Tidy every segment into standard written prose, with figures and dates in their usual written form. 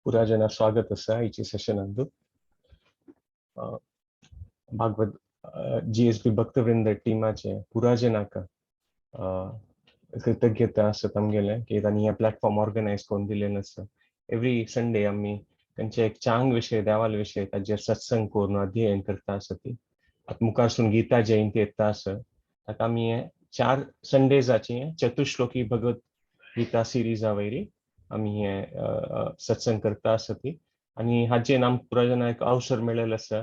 पुरा जना स्वागत आसा आयच्या सेशनांत. भागवत जीएसबी भक्तवृंद टिमाचे पुरा जनाक कृतज्ञता आसा आमगेले की तांणी हें प्लॅटफॉर्म ऑर्गनायज करून दिलेलें आसा. एवरी संडे आमी तांचे एक चांग विशय, देवाल विशय ताजेर सत्संग करून अध्ययन करता आसा. ती आतां मुखारसून गीता जयंती येता आसा, ताका आमी हे 4 संडेजाची चतुश्लोकी भगवत गीता सिरिजा वयरी आमी हे सत्संग करता आसा ती. आनी हाजेन आमकां पुरा जाणांक एक अवसर मेळिल्लो आसा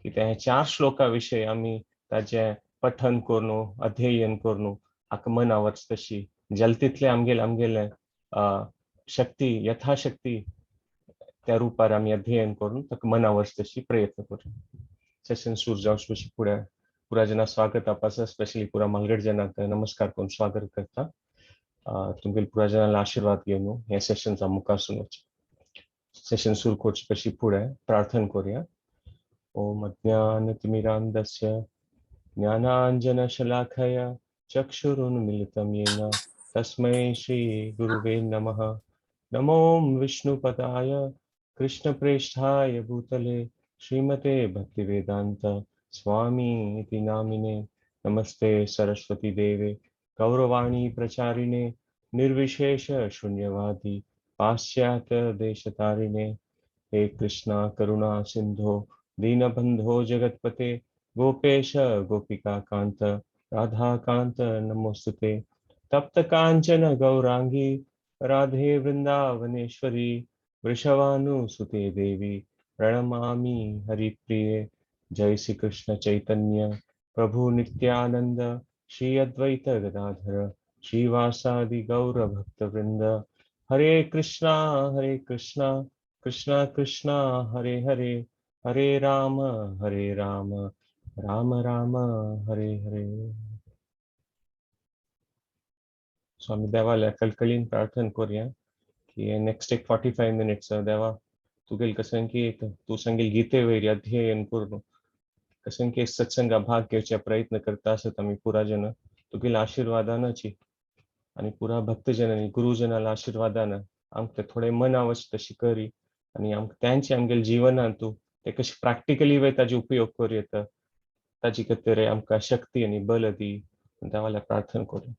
की ते 4 श्लोका विशय आमी ताजें पठन करून अध्ययन करून हाका मना वच तशी जाल तितलें आमगेले आमगेले शक्ती यथाशक्ती त्या रुपार आमी अध्ययन करून ताका मना वच तशी प्रयत्न करूं. सेशन सुरू जावचे पयलीं फुडें पुरा जाणां स्वागत आसा, स्पेशली पुरा मालगड जनांक नमस्कार करून स्वागत करता. तुमगेले पुरा जनांले आशीर्वाद घेवन हें सेशन मुखार सुरू वचचें. सेशन सुरू करचे पयलीं फुडें प्रार्थना करुया. ओम अज्ञानतिमिरान्धस्य ज्ञानाञ्जनशलाकया चक्षुरुन्मीलितं येन तस्मै श्री गुरुवे नमः. नमो विष्णुपदाय कृष्णप्रेष्ठाय भूतले श्रीमते भक्तिवेदांत स्वामी इति नामिने. नमस्ते सरस्वती देवे गौरवाणी प्रचारिणे निर्विशेष शून्यवादी पाश्चात्य देशतारिणे. हे कृष्णा करुणा सिंधो दीनबंधो जगतपते गोपेश गोपिका कांत राधाकांत नमोस्तुते. तप्त कांचन गौरांगी राधे वृंदावनेश्वरी वृषभानुसुते देवी प्रणमामि हरिप्रिये. जय श्री कृष्ण चैतन्य प्रभु नित्यानंद श्री अद्वैत गदाधर श्रीवासादि गौर भक्तवृंद. हरे कृष्णा हरे कृष्णा कृष्णा कृष्णा हरे हरे, हरे राम हरे राम राम राम हरे हरे. स्वामी देवाल्या कळकळीन प्रार्थना करूया की नेक्स्ट एक 45 मिनिट्स देवा तुगेल कसं की एक तूं सांगेल गीते वयर अध्ययन करून कसं की सत्संगा भाग घेवचा प्रयत्न करता आसत आमी पुरा जन तुगेल आशीर्वादानाची आनी पुरा भक्तजनांनी गुरुजनाला आशीर्वादान आमकां थोडे मना वच तशी करी आनी आमकां त्यांचे आमगेले जिवनांत तूं ते कशें प्रॅक्टिकली वय ताजे उपयोग करूं येता ताजे खातीर आमकां शक्ती आनी बल दी. देवाल्या प्रार्थना करूं.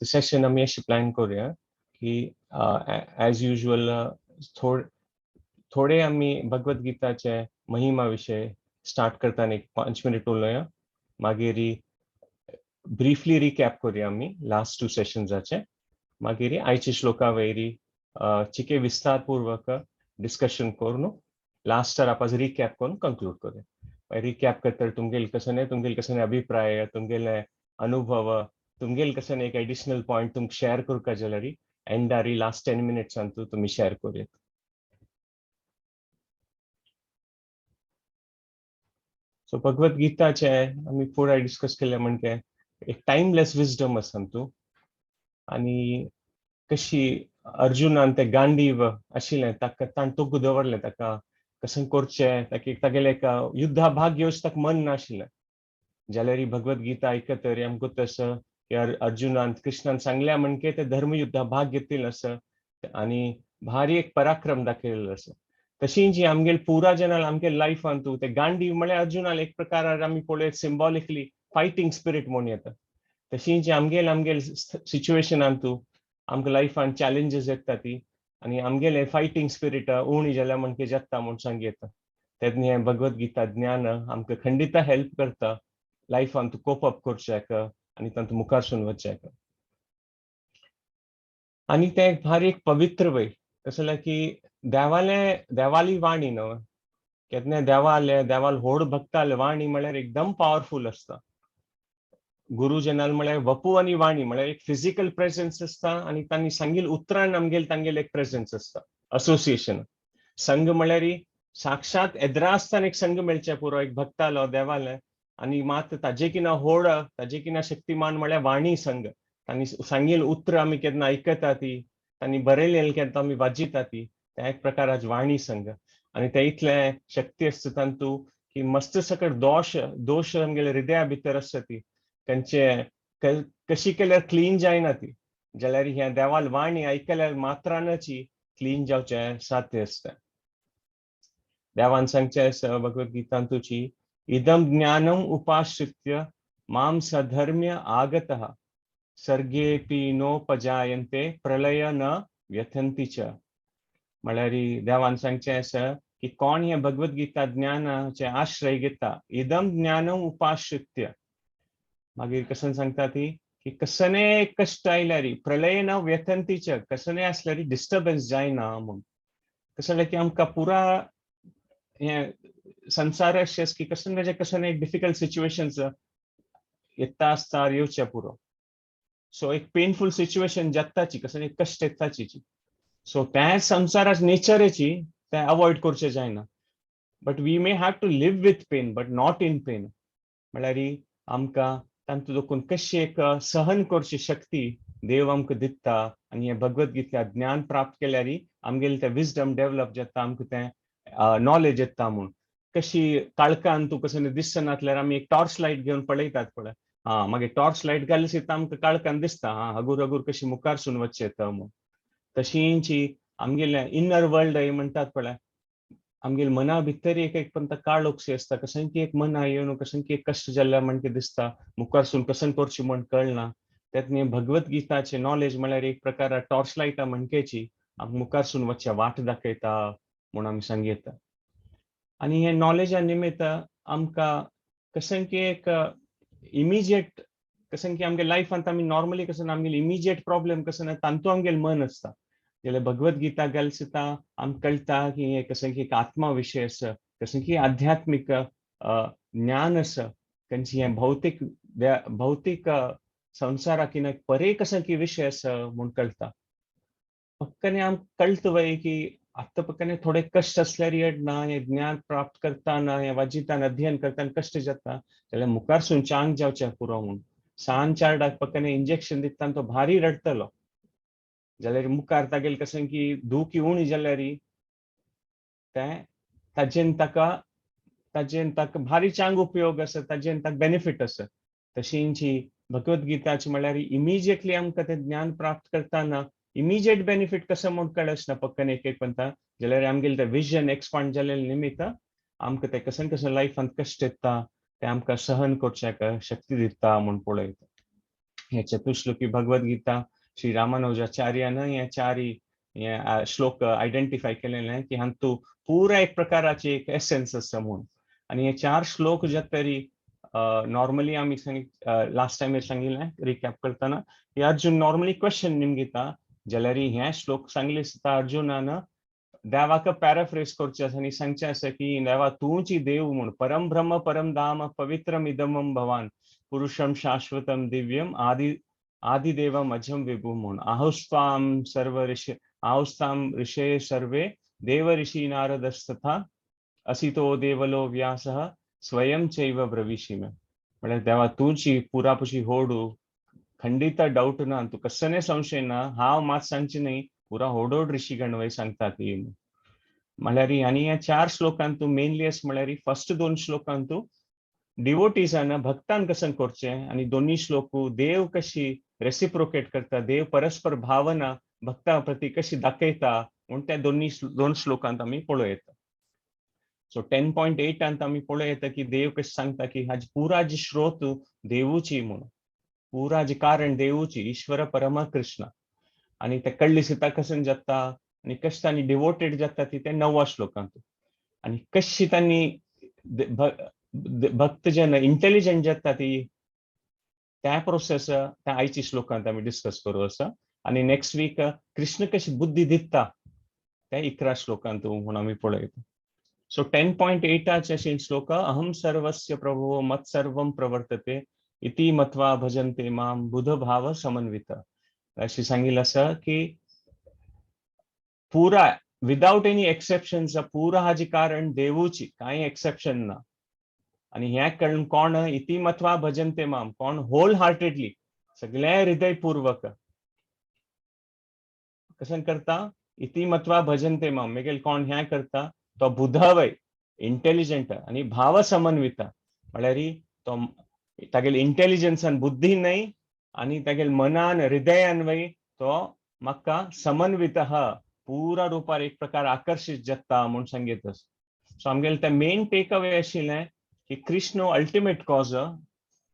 सेशन आमी अशें प्लॅन करूया की एज युजल थोडे आमी भगवद गीताचे महिमा विशय स्टार्ट करतना एक 5 मिनट उलोवया, मागीर ब्रीफली रिकॅप करूया आमी लास्ट 2 सेशन्साचे, मागीर आयच्या श्लोका वयरी चिके विस्तारपूर्वक डिस्कशन करून लास्टार आपण रिकॅप करून कंक्लूड करूया. रिकॅप करता तुमगेले कसं तुमगेले कसं अभिप्राय, तुमगेले अनुभव, तुमगेले कसं एक एडिशनल पॉयंट तुमकां शेअर करूंक जाल्यार एंडारी लास्ट 10 मिनिट्सांतू तुमी शेअर करूया. सो भगवद गीताचे आमी फुडें डिस्कस केले म्हणजे एक टायमलेस विजडम आसा तूं. आनी कशी अर्जुनान ते गांडीव आशिल्लें ताका ताणें तोगू दवरलें, ताका कशें करचें, ताका तागेलें एक युद्धा भाग घेवचें ताका मन नाशिल्लें. जाल्यार भगवद गीता आयकतरी आमकां तसो की अर्जुनान कृष्णान सांगल्या म्हणजे ते धर्मयुद्धा भाग घेतले आसा आनी भारी एक पराक्रम दाखयलेलो आसा. तशी जी आमगेले पुरा जनाल आमगे लायफान तूं ते गांडीव म्हळ्यार अर्जुनाल एक प्रकार आमी पळयत सिम्बॉलिकली फायटींग स्पिरीट म्हूण येता. तशी जी आमगेले आमगेले सिच्युएशनान तूं आमकां लायफान चॅलेंजीस येता ती आनी आमगेले फायटींग स्पिरीट उणी जाल्यार म्हणजे जाता म्हूण सांग येता. तेन्ना हें भगवद गीता ज्ञान आमकां खंडिता हेल्प करता लायफान तूं कोप अप करच्याक आनी तांतूं मुखारसून वचच्याक. आनी तें भारी एक पवित्र वय कसलें जाल्यार की देवाले देवाली वाणी न्हू, केन्ना देवाले देवाल व्हड भक्ताले वाणी म्हळ्यार एकदम पावरफूल आसता. गुरुजनाल म्हळ्यार वपू आनी वाणी म्हळ्यार एक फिजिकल प्रेझेन्स आसता आनी तांणी सांगिल्ले उतरान आमगेले तांगेले एक प्रेझेन्स आसता, असोसिएशन. संघ म्हळ्यार साक्षात एदरा आसतना एक संघ मेळचें पुरो एक भक्तालो देवाले आनी मात ताजे किना होड ताजे किना शक्तिमान म्हळ्यार वाणी संघ. तांणी सांगिल्ले उतरां आमी केन्ना आयकता ती, तांणी बरयलें केन्ना आमी वाजिता ती, त्या एक प्रकाराच वाणी संघ. आनी ते इतलें शक्ती आसता तांतू की मस्त सकट दोश दोश आमगेले हृदया भितर आसता ती तांचे कशी केल्यार क्लीन जायना ती. जाल्यार ह्या देवाल वाणी आयकल्यार मात्रानची क्लीन जावचें साध्य आसता. देवान सांगचें आसा भगवद गीतांतुची, इदम ज्ञानम उपाश्रित्य माम सधर्म्य आगतः सर्गेपि नोपजायन्ते प्रलय न व्यथंती च. म्हळ्यार देवान सांगचें आसा की कोण हें भगवद गीता ज्ञानाचे आश्रय घेता, इदम ज्ञानम उपाश्रित्य, मागीर कसन सांगता ती की कसने कश्ट आयल्यार प्रलय न व्यथंतीच, कसने आसल्यार डिस्टर्बन्स जायना म्हूण. कसं जाल्यार की आमकां पुरा हें संवसार अशें की कसने कसने एक डिफिकल्ट सिच्युएशन्स येता आसता, येवचें पुरो. सो एक पेनफूल सिच्युएशन जाताची, कसले कश्ट येताची. सो त्या संवसाराच नेचराची तें अवॉयड करचें जायना, but we may have to live with pain but not in pain. म्हळ्यार आमकां तांतूं देखून कशी एक सहन करची शक्ती देव आमकां दिता आनी हें भगवद गीता ज्ञान प्राप्त केल्यार आमगेलें तें विजडम डेवलप जाता, आमकां तें नॉलेज येता म्हूण. कशी काळखान तूं कसं दिसनातल्यार आमी एक टॉर्च लायट घेवन पळयतात पळय, हा मागीर टॉर्च लायट घाली सुद्दां आमकां काळखान दिसता, हा हगूर हगूर कशी मुखारसून वचचें येता म्हूण. तशींची आमगेलें इनर वर्ल्ड म्हणटात पळय, आमगेले मना भितर एक एक पण काळोखशी आसता, कशें की एक मना येवन कशें की एक कश्ट जाल्ल्या म्हणके दिसता, मुखारसून कशें करचें म्हण कळना. त्यात भगवद गीताचे नॉलेज म्हळ्यार एक प्रकार टॉर्च लायटा म्हणकेची आमकां मुखारसून वचच्या वाट दाखयता म्हूण आमी सांगयता. आनी हे नॉलेजा निमित्त आमकां कशें की एक इमिजिएट कशें की आमगे लायफांत आमी नॉर्मली कसं आमगेले इमिजिएट प्रॉब्लेम कसं ना तांतू आमगेलें मन आसता. जाल्यार भगवद गीता गेल सुद्दां आमकां कळटा की हें कशें की एक आत्मा विशय आसा, कशें की आध्यात्मीक ज्ञान आसा, खंयची हें भौतीक भौतीक संवसाराक परे कसं की विशय आसा म्हूण कळटा. पक्कने आमकां कळटा वय की आतां पक्कने थोडे कश्ट आसल्यार येना हें ज्ञान प्राप्त करतना, हें वाजितान अध्ययन करतना कश्ट जाता, जाल्यार मुखारसून चांग जावचें पुरो म्हूण. सान चारडाक पक्कने इंजेक्शन दिता तो भारी रडटलो, जाल्यार मुखार तागेले कशें की दुखी उणी जाल्यार तें ताजेन ताका भारी चांग उपयोग आसा, ताजेन ताका बेनिफीट आसा. तशींची भगवद गीताची म्हळ्यार इमिजिएटली आमकां तें ज्ञान प्राप्त करतना इमिजिएट बेनिफीट कसो म्हूण कळना पक्कन एक एक पंता, जाल्यार आमगेलें तें विजन एक्सपांड जाल्लें निमित्त आमकां तें कशें कशें लायफांत कश्ट येता तें आमकां सहन करच्याक शक्ती दिता म्हूण पळयता. हे चतुश्लोकी भगवद गीता श्री रामानुजाचार्यान हे चारी हे श्लोक आयडेंटिफाय केलेले की हांतू पुरा एक प्रकाराची एक एसेन्स आसा म्हूण. आनी हे चार श्लोक जे तरी नॉर्मली आमी लास्ट टायम सांगिल्लें रिकॅप करतना की अर्जुन नॉर्मली क्वेश्चन निमगिता, जाल्यार हे श्लोक सांगले आसता अर्जुनान देवाक पॅराफ्रेज करचें आसा आनी सांगचें आसा की देवा तूंची देव म्हूण. परम ब्रह्म परम धाम पवित्रम इदमम भवान पुरुषम शाश्वतम दिव्यम आदि आदिदेवम अजम विभू म्हूण. आहुस्त्वाम सर्व ऋषि आहुस्ताम ऋषे सर्वे देव ऋषी नारदस्तथा असितो देवलो व्यासः स्वयं चैव ब्रवीषि मे. म्हळ्यार देवा तूंची पुरापुशी होडू, खंडित डाऊट ना, तूं कसने संशय ना, हांव मात सांगची न्ही, पुरा होडोड ऋषीगण वय सांगता ती. म्हळ्यार आनी ह्या चार श्लोकांतू मेनली अशें म्हळ्यार फर्स्ट दोन श्लोकांतू डिवोटीजान भक्तान कसं करचें आनी दोन्ही श्लोकू देव कशी रेसिप्रोकेट करता, देव परस्पर भावना भक्ता प्रती कशी दाखयता म्हूण त्या दोन्ही दोन श्लोकांत आमी पळोवं येता. सो 10.8 आमी पळोवं येता की देव कशें सांगता की हाजी पुरा जी स्रोत देवूची म्हूण, पुरा जी कारण देवूची, ईश्वर परम कृष्ण. आनी ते कळ्ळी सुद्दां कशें जाता आनी कशें तांणी डिवोटेड जाता ती ते णव्वा श्लोकांत. आनी कशी तांणी भक्तजन इंटेलिजंट जाता ती त्या प्रोसेस त्या आयच्या श्लोकांत आमी डिस्कस करूं आसा. आनी नेक्स्ट वीक कृष्ण कशी बुद्धी दिता त्या 11 श्लोकांत म्हूण आमी पळयता. सो 10.8 अशे श्लोक, अहम सर्वस्य प्रभो मत् सर्वं प्रवर्तते इति मत्वा भजन्ते माम बुध भाव समन्वित. अशी सांगितलं आसा की पुरा विदाउट एनी एक्सेप्शन पुरा हाजी कारण देवूची, कांय एक्सेप्शन ना. आनी हें कळून कोण इति मत्वा भजन्ते माम, कोण होल हार्टेडली सगळे हृदयपूर्वक कशें करता, इति मत्वा भजन्ते माम, मागीर कोण हें करता तो बुधवय इंटेलिजंट आनी भाव समन्वित. म्हळ्यार तो तागेले इंटेलिजन्सान बुद्धी न्हय आनी तागेले मनान हृदयान वय. तो म्हाका समन्वितः पुरा रुपार एक प्रकार आकर्शीत जाता म्हूण सांगीत. सो आमगेले ते मेन टेक अवे आशिल्लें की कृष्ण अल्टिमेट कॉज.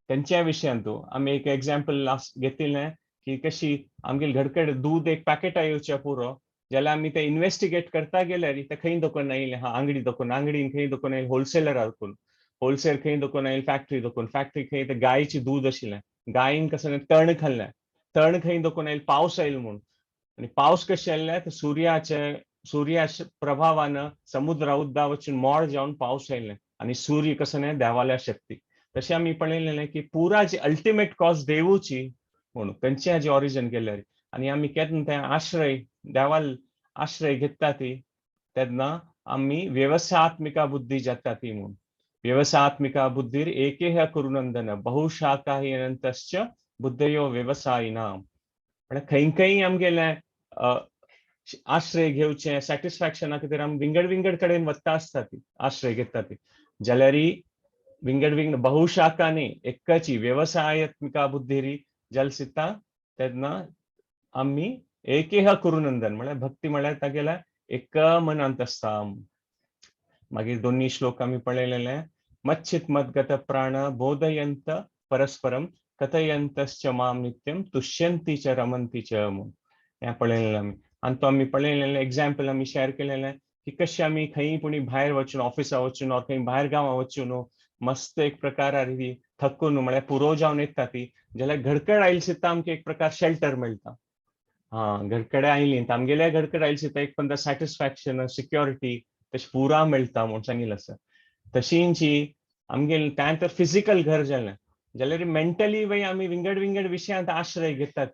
तेंच्या विशयांतू आमी एक एग्जाम्पल लास्ट घेतिल्लें की कशी आमगेले घरकडे दूद एक पॅकेट येवचें पुरो जाल्यार आमी ते इन्वेस्टिगेट करता गेल्यार ते खंय दोकोन आयले, हा आंगडी दोकोन, आंगडीन खंय दोकोन आयले, होलसेलरा दोकोन, होलसेल खंय दोकोन आयले, फॅक्टरी दोकोन, फॅक्टरी खंय ते गायची दूद आशिल्लें, गायीन कसं तण खाल्लें, तण खंय दोकोन आयले, पावस आयलो म्हूण. आनी पावस कशें आयले तर सुर्याचे सुर्याच्या प्रभावान समुद्रा उद्दा वचून मोळ जावन पावस आयले आनी सूर्य कसं न्ही देवाल्या शक्ती. तशें आमी पळयलें की पुरा जी अल्टिमेट कॉज देवूची म्हणून खंयचे जे ऑरिजन केल्यार आनी आमी केन्ना ते आश्रय देवाल आश्रय घेता ती तेन्ना आमी व्यवसायात्मिका बुद्धी जाता ती म्हूण. व्यवसायात्मिका बुद्धीर एकेह कुरुनंदन बहुशाखा हि अनंतश्च बुद्धयो व्यवसायिनाम. म्हळ्यार खंय खंय आमगेले आश्रय घेवचे सॅटिस्फॅक्शना खातीर आमी विंगड विंगड कडेन वता आसता ती आश्रय घेता ती, जाल्यार विंगड विंगड बहुशाखांनी एकची व्यवसायात्मिका बुद्धीरी जाल्यार तेन्ना आमी एकेह कुरुनंदन म्हळ्यार भक्ती म्हळ्यार तागेल्या एक मनांत आसता. मागीर दोन्ही श्लोक आमी पळयलेले, मच्चित मद्गत प्राण बोधयंत परस्परम कथयंतश्च माम नित्यम तुष्यंती च रमंती च म्हूण हें पळयलेलें आमी. आनी तो आमी पळयलेलें एग्जाम्पल आमी शेअर केलेलें की कशें आमी खंय पुणी भायर वचून ऑफिसा वचून ऑर खंय भायर गांवां वचून मस्त एक प्रकार थकून म्हळ्यार पुरो जावन येता ती, जाल्यार घरकड आयली सुद्दां आमकां एक प्रकार शेल्टर मेळटा. हा घरकडे आयली आमगेल्या घरकडे आयली सुद्दां एक पंदा सॅटिस्फॅक्शन सिक्युरिटी तशें पुरा मेळटा म्हूण सांगिल्लें आसा. तशींची आमगेले तें तर फिजिकल घर जालें, जाल्यार मेंटली वय आमी विंगड विंगड विशयांत आश्रय घेतात.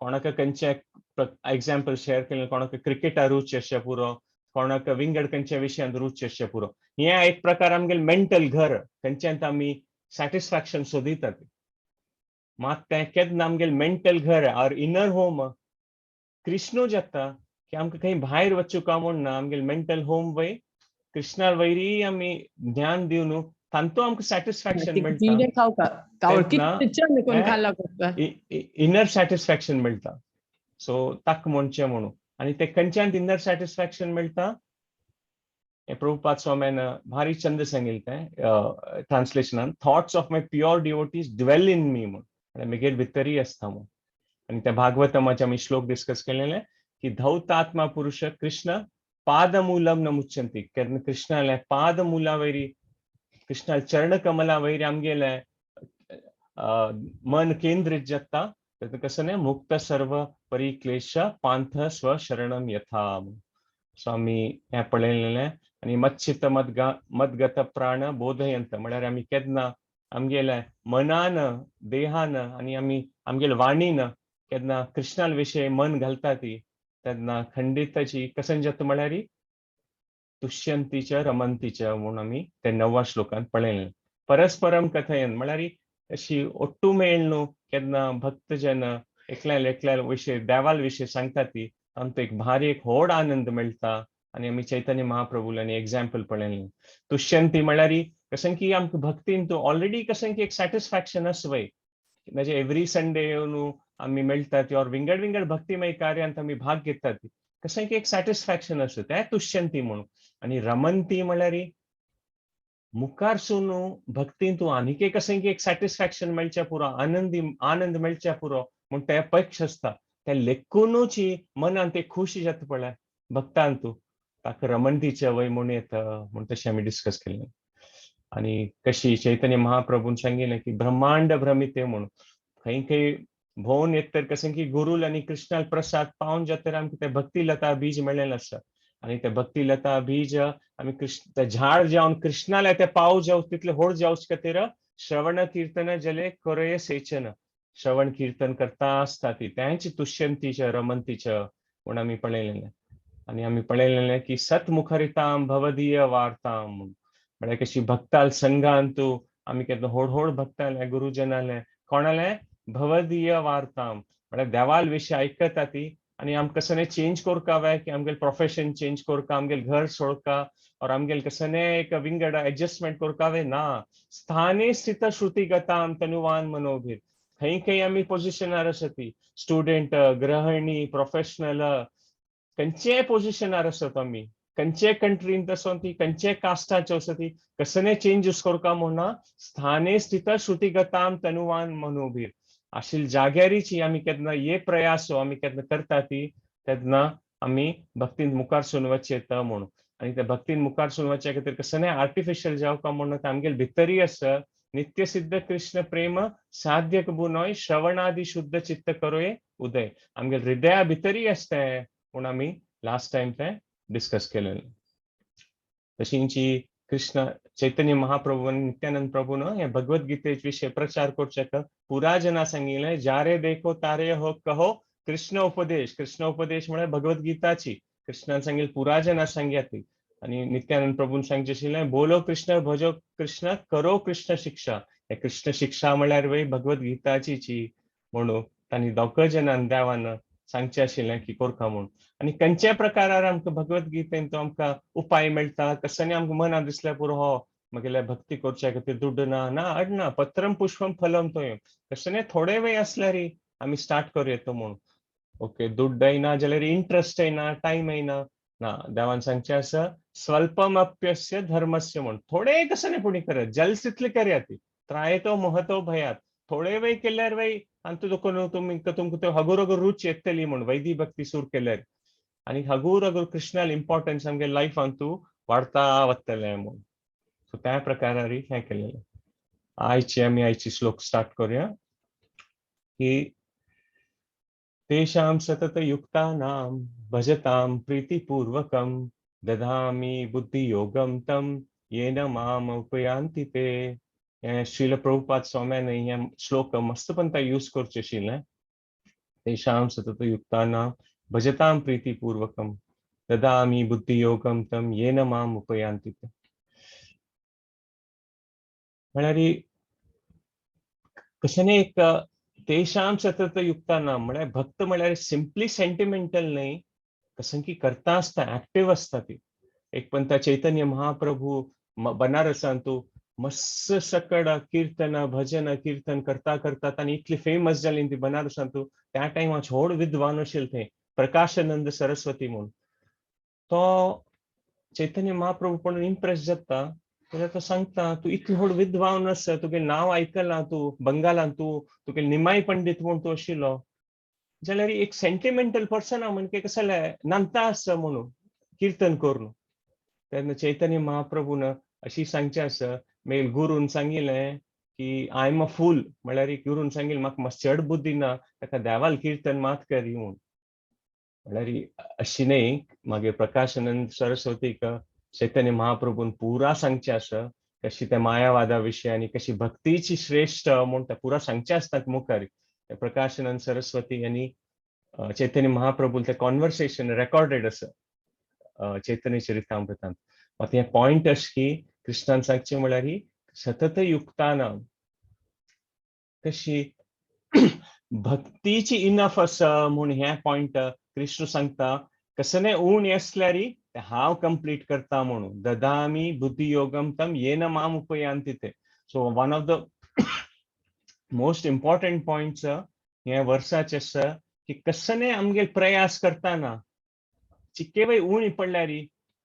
कोणाक खंयचे एग्जाम्पल शेअर केलें, कोणाक क्रिकेटा रूच आसचें पुरो, कोणाक विंगड खंयच्या विशयांत रूच आसचें पुरो. हें एक प्रकार आमगेलें मेंटल घर खंयच्यांत आमी सॅटिस्फॅक्शन सोदितात. मात तें केन्ना आमगेलें मेंटल घर ऑर इनर होम कृष्णू जाता की आमकां खंय भायर वचूं म्हूण ना, आमगेलें मेंटल होम वय कृष्णा वयरी आमी ज्ञान दिवन तांतू आमकां सॅटिस्फॅक्शन मेळटा, इनर सॅटिस्फॅक्शन मेळटा. सो ताका म्हणचें म्हणून आनी ते खंयच्यान इनर सॅटिस्फॅक्शन मेळटा हें प्रभुपाद स्वाम्यान भारी चंद सांगिल्लें तें ट्रान्सलेशनान, thoughts of my pure devotees dwell in me म्हूण, म्हगेर भितरय आसता म्हूण. आनी त्या भागवतमाचे आमी श्लोक डिस्कस केलेले की धौतात्मा पुरुष कृष्ण पादमूलम न मुच्यंती. केन्ना कृष्णाले पादमुला वयरी कृष्णा चरण कमला वयरी आमगेले मन केंद्रित जाता तेन्ना कसं न्ही मुक्त सर्व परिक्लेश पांथ स्वशरणम यथा. सो आमी हें पळयलेलें. आनी मच्चित मद्गत प्राण बोधयंत म्हळ्यार आमी केन्ना आमगेले मनान देहान आनी आमी आमगेले वाणीन केन्ना कृष्णा विशय मन घालता ती तेन्ना खंडिताची कसन जाता म्हळ्यार तुष्यंतीच रमंतीच म्हूण आमी ते णव्वा श्लोकांत पळयलें. परस्परम कथयन म्हळ्यार अशी ಒಟ್ಟು मेळ्ळू केन्ना भक्तजन एकल्या एकल्या विशय देवाल विशय सांगता ती तांकां एक भारी एक व्हड आनंद मेळटा. आनी आमी चैतन्य महाप्रभूलांनी एग्जाम्पल पळयलें. तुष्यंती म्हळ्यार कशें की आमकां भक्तीन तूं ऑलरेडी कशें की एक सॅटिस्फॅक्शन आसा वय, म्हणजे एवरी संडे येवन आमी मेळटात ऑर विंगड विंगड भक्तिमय कार्यांत आमी भाग घेतात, कशें की एक सॅटिस्फॅक्शन आसा तें तुष्यंती म्हणून. आनी रमंती म्हळ्यार मुखारसून भक्तीन तूं आनीक एक कशें की एक सॅटिस्फॅक्शन मेळचें पुरो, आनंदी आनंद मेळचें पुरो म्हूण ते अपेक्ष आसता, ते लेखुनूच मनान ते खुश जाता पळय भक्तान तूं ताका रमंतीचे वय म्हूण येता म्हूण तशें आमी डिस्कस केल्लें. आनी कशी चैतन्य महाप्रभून सांगिल्लें की ब्रह्मांड भ्रमिते म्हणून खंय खंय भोंवन येत तर कशें की गुरूल आनी कृष्णाल प्रसाद पावन जातर आमकां ते भक्ती लता बीज मेळ्ळेलें आसा. आनी ते भक्ती लता बीज आमी कृष्ण ते झाड जावन कृष्णाले ते पाव जावं तितले व्हड जावचे खातीर श्रवण कीर्तन जले करय सेचन, श्रवण कीर्तन करता आसता ती तेंच तुष्यंतीच रमंतीच म्हूण आमी पळयलेलें. आनी आमी पळयलेलें की सतमुखरिताम भवदीय वार्ताम म्हळ्यार कशी भक्ताल संघान तूं आमी केन्ना व्हड व्हड भक्ताले गुरुजनाले कोणाले भवदीय वार्ताम म्हळ्यार देवाल विशय आयकता ती आनी आमकां कसने चेंज करका व्हय की आमगेले प्रोफेशन चेंज करका, आमगेले घर सोडका और आमगेले कसने एक विंगड एडजस्टमेंट करका व्हय ना. स्थाने स्थित श्रुतिगताम तनुवान मनोभीर खंय खंय आमी पोजिशनार आसत, स्टुडंट, गृहिणी, प्रोफेशनल, खंयचेय पोजिशनार आसत आमी, खंयचे कंट्रींत आसो ती, खंयचे कास्टाचे आसो ती, कसने चेंजीस करका म्हणना. स्थाने स्थित श्रुतिगताम तनुवान मनोभीर आशिल जाग्यारीची आमी केन्ना हे प्रयास आमी केन्ना करता ती, तेन्ना आमी भक्तीन मुखार सून वचचे येता म्हणून. आनी त्या भक्तीन मुखार सून वचच्या खातीर कसं आर्टिफिशियल जावका म्हणून आमगेले भितरी आसा नित्य सिद्ध कृष्ण प्रेम साध्य कबू नय श्रवणादि शुद्ध चित्त करोये उदय. आमगेले हृदया भितरी आसता म्हूण आमी लास्ट टायम ते डिस्कस केलेले. तशींची कृष्ण चैतन्य महाप्रभू आनी नित्यानंद प्रभून हे भगवद्गीतेचे विषय प्रचार करचे पुरा जना सांगिल्लें, जारे देखो तारे हो कहो कृष्ण उपदेश. कृष्ण उपदेश म्हळ्यार भगवद्गीताची. कृष्णान सांगिल्लें पुरा जना सांगया ती. आनी नित्यानंद प्रभून सांगचें आशिल्लें, बोलो कृष्ण, भजो कृष्ण, करो कृष्ण शिक्षा. हे कृष्ण शिक्षा म्हळ्यार वय भगवद्गीताची म्हणून तांणी दोग जणान देवान सांगचें आशिल्लें की कोरका म्हूण. आनी खंयच्या प्रकारार आमकां भगवद्गीतेन तो आमकां उपाय मेळटा. कसनी आमकां मनां दिसल्यार पुरो, हो म्हगेल्या भक्ती करच्या खातीर दुड्ड ना, ना अडना, पत्रम पुष्पम फलम तोयम, कसने थोडे वेळ आसल्यार आमी स्टार्ट करूं येता म्हूण. ओके, दुड्डय ना जाल्यार इंट्रस्टय ना, टायमय ना. ना, देवान सांगचें आसा, स्वल्पमप्यस्य धर्मस्य म्हूण. थोडे कसने पुणी करत जल तितले करया ती, त्रायतो महतो भयात. थोडे वेळ केल्यार वय आनी तुका तुमी तुमकां त्यो हगूर हगूर रुच येतली म्हूण वैदी भक्ती सुरू केल्यार. आनी हगूर हगूर कृष्णाल इम्पॉर्टन्स आमगे लायफान तूं वाडता वतलें म्हूण. सो त्या प्रकारारी हें केलेलें. आयची आमी आयची श्लोक स्टार्ट करूया की तेषां सततयुक्तानां भजतां प्रीतिपूर्वकं ददामि बुद्धियोगं तं येन माम उपयान्ति ते. हें श्रील प्रभुपाद स्वाम्यान हें श्लोक मस्तपण यूज करचें आशिल्लें. तेषां सततयुक्तानां भजतां प्रीतिपूर्वकं ददामि बुद्धियोगं तं येन माम उपयान्ति ते. म्हळ्यार कशें एक तेषां सततयुक्तानां म्हळ्यार भक्त म्हळ्यार सिंपली सेंटिमेंटल न्हय, कसं की करता आसता, ऍक्टिव्ह आसता ती. एक पण त्या चैतन्य महाप्रभू बनारसांतू मस्त सकड कीर्तन भजन कीर्तन करता करता तांणी इतली फेमस जाली ती बनारसांतू. त्या टायमार व्हड विद्वान आशिल्ले थंय प्रकाशानंद सरस्वती म्हूण. तो चैतन्य महाप्रभू पण इम्प्रेस जाता जाल्यार तो सांगता, तूं इतलो व्हड विद्वान आसा, तुगे नांव आयकलां, तूं बंगालान तूं तुगे निमाय पंडीत म्हूण तूं आशिल्लो, जाल्यार एक सेंटिमेंटल पर्सन म्हणजे कसं नांदता आसा म्हणून कीर्तन करून. तेन्ना चैतन्य महाप्रभून अशी सांगचें आसा, मागीर गुरून सांगिल्लें की I am a fool. म्हळ्यार गुरून सांगिल्लें म्हाका मातशें चड बुद्धी ना, ताका देवाल कीर्तन मात करी म्हूण. म्हळ्यार अशी न्हय, मागीर प्रकाशानंद सरस्वतीक चैतन्य महाप्रभून पुरा सांगचें आसा कशी त्या मायावादा विशय आनी कशी भक्तीची श्रेष्ठ म्हूण ते पुरा सांगचें आसतात मुखार. प्रकाशानंद सरस्वती आनी चैतन्य महाप्रभून ते कॉन्वर्सेशन रेकॉर्डेड आसा चैतन्य चरितामृतांत. मात हें पॉयंट अशें की कृष्णान सांगचें म्हळ्यार ही सतत युक्ताना कशी भक्तीची इनफ आसा म्हूण हें पॉयंट कृष्ण सांगता. कसने उण आसल्यार ते हांव कंप्लीट करता म्हणून. ददामी बुद्धियोगम तम येन माम उपयांती ते. So one of the most important points हे वर्साचे आसा की कसने आमगे प्रयास करताना चिक्के वय उणी पडल्यार,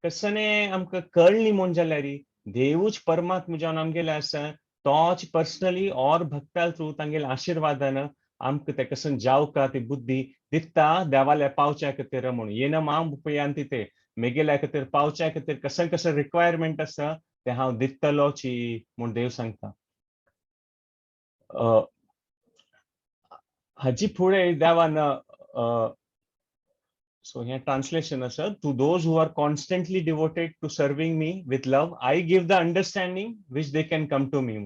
कसने आमकां कळ्ळी म्हूण जाल्यार, देवूच परमात्मा जावन आमगेले आसा, तोच पर्सनली और भक्ता थ्रू तांगेले आशिर्वादान आमकां ते कसन जावका ती बुद्धी दिता देवाल्या पावच्या खातीर म्हणून. येन माम उपयांती ते, मेगेल्या खातीर पावच्या खातीर कसं कसं रिक्वायरमेंट आसा तें हांव दितलोची म्हूण देव सांगता. हाजी फुडें देवान, सो हें ट्रान्सलेशन आसा, "To those who are constantly devoted to serving me with love, I give the understanding which they can come to me."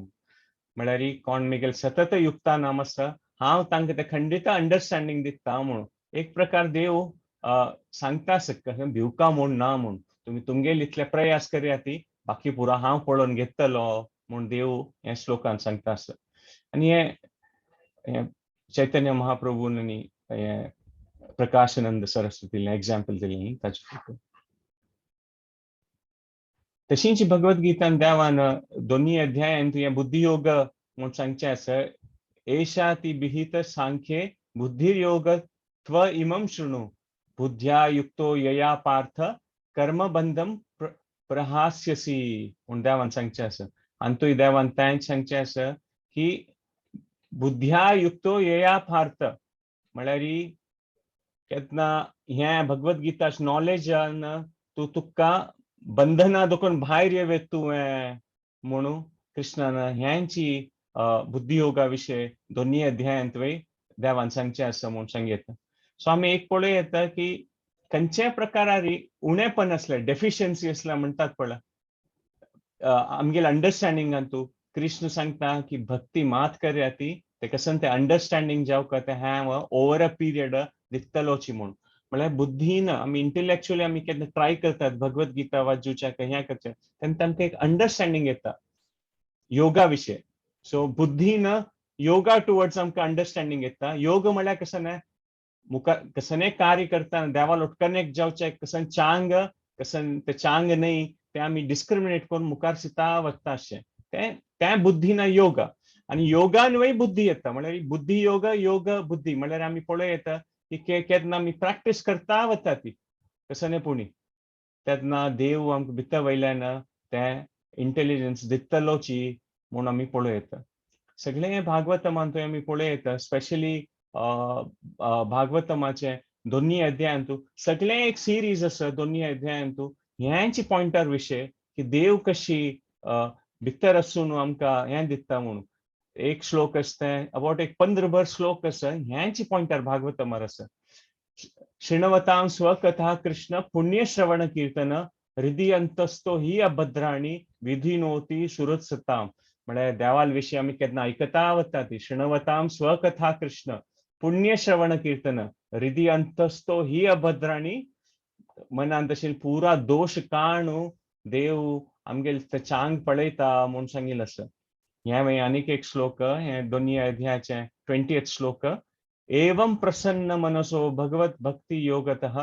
म्हळ्यार कोण मेगेल सतत युक्ता नाम आसा, हांव तांकां तें खंडित अंडरस्टँडींग दिता म्हणून. एक प्रकार देव सांगता आसा, भिवका म्हूण ना म्हूण, तुमी तुमगेल इतले प्रयास करया ती, बाकी पुरा हांव पळोवन घेतलो म्हूण देव ह्या श्लोकान सांगता आसा. आनी हे चैतन्य महाप्रभून आनी हे प्रकाशानंद सरस्वतीले एग्जाम्पल दिलें ताचे खातीर. तशींच भगवद्गीतान देवान दोन्ही अध्यायान तुवें बुद्धियोग म्हूण सांगचें आसा. एषा ती विहित सांख्ये बुद्धिर्योग त्व इमं शृणु बुद्ध्या युक्तो यया पार्थ कर्मबंधम प्रहास्यसी म्हूण देवान सांगचें आसा. आनी देवान तेंच सांगचें आसा की बुद्ध्या युक्तो यया पार्थ म्हळ्यार केन्ना हें भगवत गीता नॉलेजान तूं तुका बंधना देखून भायर येवेत तुवें म्हणून कृष्णान ह्यांची बुद्धियोगा विशय दोन्ही अध्यायांत वय देवान सांगचें आसा म्हूण सांगता. सो आमी एक पळोवं येता की खंयच्याय प्रकारार उणेपण आसलें, डेफिशियन्सी आसल्या म्हणटात पळय आमगेले अंडरस्टँडिंगान, तूं कृष्ण सांगता की भक्ती मात करया ती तेका ते अंडरस्टँडिंग जावका तें हें ओवर अ पिरियड दितलोची म्हूण. म्हळ्यार बुद्धीन आमी इंटेलेक्च्युअली आमी केन्ना ट्राय करतात भगवत गीता वाचूच्याक, हें करचें, तेन्ना तांकां एक अंडरस्टँडिंग येता योगा विशय. सो बुद्धीन योगा टुवर्ड्स आमकां अंडरस्टँडिंग येता. योग म्हळ्यार कसं न्हय, मुखार कसने कार्य करता, देवा कनेक्ट जावचें कसन, चांग कसन ते चांग न्हय ते आमी डिस्क्रिमिनेट करून मुखार सिता वता अशें तें तें बुद्धीन योग. आनी योगान वय बुद्धी येता. म्हळ्यार बुद्धी योग, योग बुद्धी. म्हळ्यार आमी पळोवं येता की केन्ना आमी प्रॅक्टीस करता वता ती कसने पुणी तेन्ना देव आमकां भितर वयल्यान तें इंटेलिजन्स दितलोची म्हूण आमी पळोवं येता. सगळें भागवतमान थंय आमी पळोवं येता, स्पेशली भागवतमाचे दोन्ही अध्यायांतू सगळें एक सिरीज आसा. दोन्ही अध्यायांतू ह्यांची पॉयंटार विशय की देव कशी भितर आसून आमकां हें दिता म्हणून. एक श्लोक आसता, अबाउट एक 15 भर श्लोक आसा ह्यांची पॉयंटार भागवतमार आसा. शृण्वतां स्वकथा कृष्ण पुण्य श्रवण कीर्तन हृदय अंतस्थो ही अभद्राणी विधिनोती सुहृत्सताम. म्हळ्यार देवाल विशीं आमी केन्ना आयकता वता ती शृण्वतां स्वकथा कृष्ण पुण्य श्रवण कीर्तन हृदय अंतस्थो ही अभद्राणी, मनांत तशें पुरा दोश काणू देव आमगेले ते चांग पळयता म्हूण सांगिल्लें आसा. हें मागीर आनीक एक श्लोक, हें दोन्ही अध्यायाचे 20th श्लोक. एवं प्रसन्न मनसो भगवत भक्ती योगतः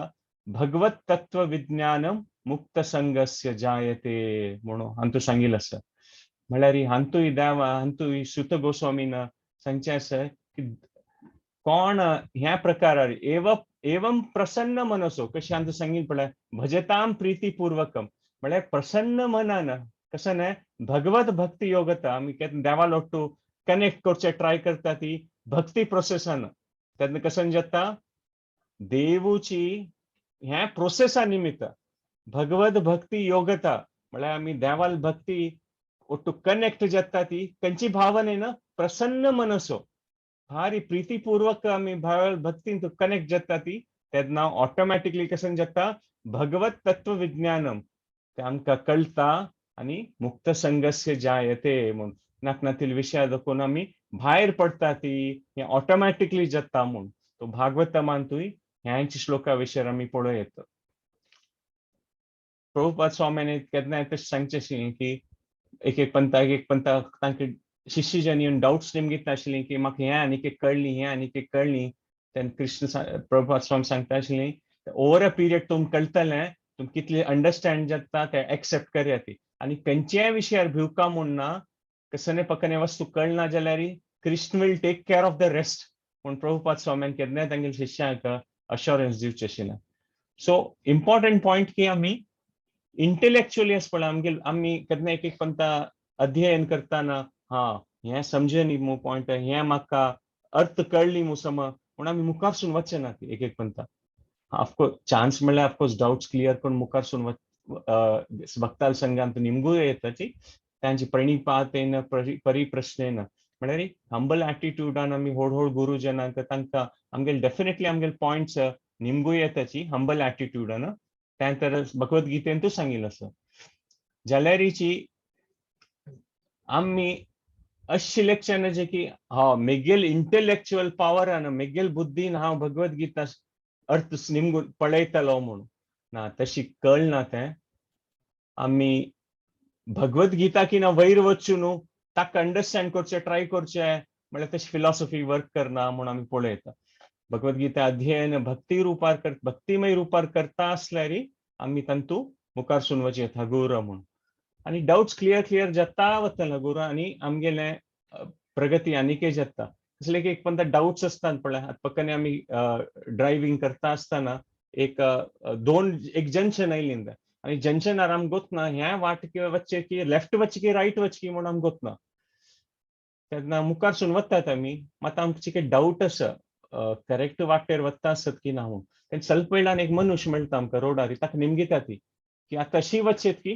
भगवत तत्व विज्ञानम मुक्त संगस्य जायते म्हणून हांतू सांगिल्लें आसा. म्हळ्यार हांतूय देवा हांतूय सुत गोस्वामीन सांगचें आसा की कोण ह्या प्रकारार एवं प्रसन्न मनसो, कशें हांतू सांगिल्लें पळय, भजताम प्रीतिपूर्वकम, म्हळ्यार प्रसन्न मनान कसं न्हय भगवत भक्ती योगता आमी केन्ना देवा लोट्टू कनेक्ट करचें ट्राय करता ती भक्ती प्रोसेसान, तेन्ना कसं जाता, देवूची ह्या प्रोसेसा निमित्त भगवत भक्ती योगता, म्हळ्यार आमी देवाल भक्ती ಒಟ್ಟು कनेक्ट जाता ती खंयची भावनेन, प्रसन्न मनसो भारी प्रीतिपूर्वक आमी भक्तीन कनेक्ट जाता ती, तेन्ना ऑटोमॅटिकली कसं जाता, भगवत तत्व विज्ञानम ते आमकां कळटा आनी मुक्त संगस्य जायते म्हूण. नाकनातील विशया दाखोवन आमी भायर पडटा ती हें ऑटोमॅटिकली जाता म्हूण तो भागवतमांतूय ह्यांच श्लोका विशयर आमी पळोवं येता. प्रभुपाद स्वाम्यानी केन्नाय तशें सांगचें आशिल्लें की एक एक पंथा एक एक पंथा तांकां शिष्यजन येवन डाउट्स निमगित आशिल्लीं की म्हाका हें आनीक एक कळ्ळी, हें आनीक एक कळ्ळी. तेन्ना कृष्ण प्रभुपाद स्वामी सांगता आशिल्लीं, ओवर अ पिरियड तुमकां कळटलें, तुमकां कितले अंडरस्टँड जाता तें एक्सेप्ट करया ती आनी खंयच्याय विशयार भिवका म्हूण ना. कसने पकने वस्तू कळना जाल्यार Krishna will take care of the rest म्हूण प्रभुपाद स्वाम्यान केन्नाय तांगेल्या शिष्यांक अश्योरन्स दिवचें आशिल्लें. सो इम्पॉर्टंट पॉयंट की आमी इंटेलेक्च्युअली आसा पळय, आमगेल आमी केन्ना एक एक पंथा अध्ययन करतना, हा हें समजनी मू पॉयंट, हें म्हाका अर्थ कळ्ळी मू सम म्हूण आमी मुखारसून वचना ती एक एक पंथा. ऑफकोर्स चान्स म्हणल्यार ऑफकोर्स डाउट्स क्लियर करून मुखारसून वच भक्ताल संघांत निमगूय येताची तांची प्रणिपातेन परिप्रश्नेन, म्हळ्यार हंबल ॲटिट्यूडान आमी व्हड व्हड गुरुजनांक तांकां आमगेले डेफिनेटली आमगेले पॉयंट्स निमगूय येताची हंबल ॲटिट्यूडान. त्या तर भगवत गीतेंतूच सांगिल्लें आसा. जाल्यारीची आमी अशी लेखच्यान जे की हा मेगेल इंटेलेक्च्युअल पावरान, मेगेल बुद्धीन हांव भगवत गीता अर्थ निमगून पळयतलो म्हूण ना, तशी कळना तें. आमी भगवत गीता की ना वयर वचून न्हू ताका अंडरस्टँड करचें ट्राय करचें म्हळ्यार तशी फिलॉसॉफी वर्क करना म्हूण आमी पळयता. भगवत गीता अध्ययन भक्ती रुपार कर भक्तिमय रुपार करता आसल्यार आमी तांतू मुखारसून वचयेत हगूर म्हूण आनी डाउट्स क्लियर क्लियर जाता वतले हगूर आनी आमगेलें प्रगती आनीकय जाता. कसले की एक पण डाऊट्स असतात पळय. आतां पक्कने आमी ड्रायव्हिंग करता आसतना एक दोन एक जंक्शन आयली आनी जंक्शनार आमकां गोतना ह्या वाट वचचें की लेफ्ट वचचें की रायट वचचें की म्हूण आमकां गोतना. तेन्ना मुखारसून वतात आमी, मात आमकां चिके डाऊट आसा करेक्ट वाटेर वता आसत की ना म्हूण. तेन्ना ಸ್ವಲ್ಪ वेळान एक मनुष्य मेळटा आमकां रोडार, ताका निमगिता ती की आतां अशी वचचेत की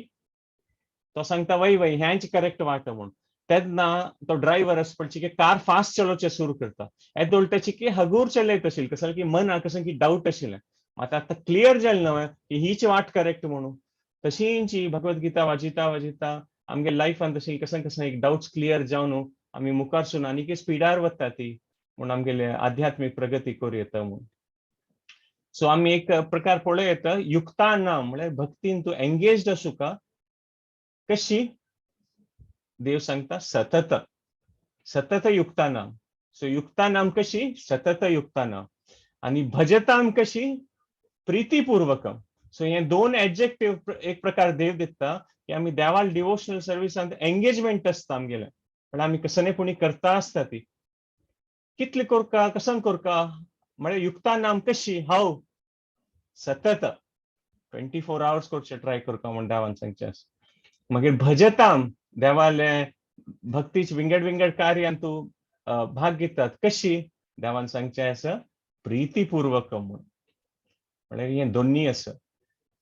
तो सांगता वय वय ह्यांच करेक्ट वाट म्हूण. तेन्ना तो ड्रायव्हर आसा पळय चिके कार फास्ट चलोवचें सुरू करता. येदोळ तेची की हगूर चलयत आशिल्ली, कसो की मनाक कसं की डाऊट आशिल्लें, मात आतां क्लियर जालें न्हय की हीच वाट करेक्ट म्हणून. तशींची भगवद्गीता वाचिता वाचिता आमगे लायफान तशी कसं कसं एक डाऊट्स क्लियर जावन आमी मुखारसून आनीक स्पिडार वता ती म्हूण आमगेले आध्यात्मीक प्रगती करूं येता म्हूण. सो आमी एक प्रकार पळोवं येता, युक्ता म्हळ्यार भक्तीन तूं एंगेज्ड आसूका. कशी देव सांगता? सतत सतत युक्तानाम. सो युक्तानाम कशी? सतत युक्तानाम. आणि भजताम कशी? प्रीतीपूर्वकम. सो हे दोन एडजेक्टिव्ह एक प्रकार देव दिता की आमी देवाल डिवोशनल सर्विसांत एंगेजमेंट आसता आमगेलें, पण आमी कसने पुणी करता आसता ती कितले करका कसं करका म्हळ्यार युक्तानाम कशी? हाव सतत 24 आवर्स करचे ट्राय करका म्हूण देवान सांगचें आसा. मागीर भजताम, देवाले भक्तीच विंगड विंगड कार्यान तूं भाग घेतात. कशी? देवान सांगचें आसा प्रीतीपूर्वक म्हूण. म्हळ्यार हें दोन्ही आसा.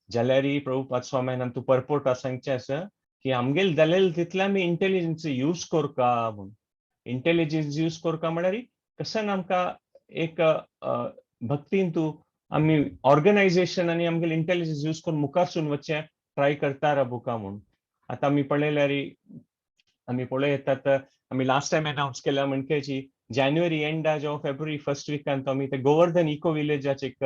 जाल्यार प्रभुपाद स्वाम्यान तूं परपोर्टा सांगचें आसा की आमगेल जालेल तितले आमी इंटेलिजन्स यूज करका म्हूण. इंटेलिजन्स यूज करका म्हळ्यार कशें आमकां एक भक्तीन तूं आमी ऑर्गनायझेशन आनी आमगेले इंटेलिजन्स यूज करून मुखारसून वचचें ट्राय करता राबुका म्हूण. आतां आमी पळयल्यार, आमी पळय येतात, आमी लास्ट टायम अनावन्स केल्या म्हणकेची जानेवारी एंडा जावं फेब्रुवारी फर्स्ट विकान आमी ते गोवर्धन इको विलेजाचे एक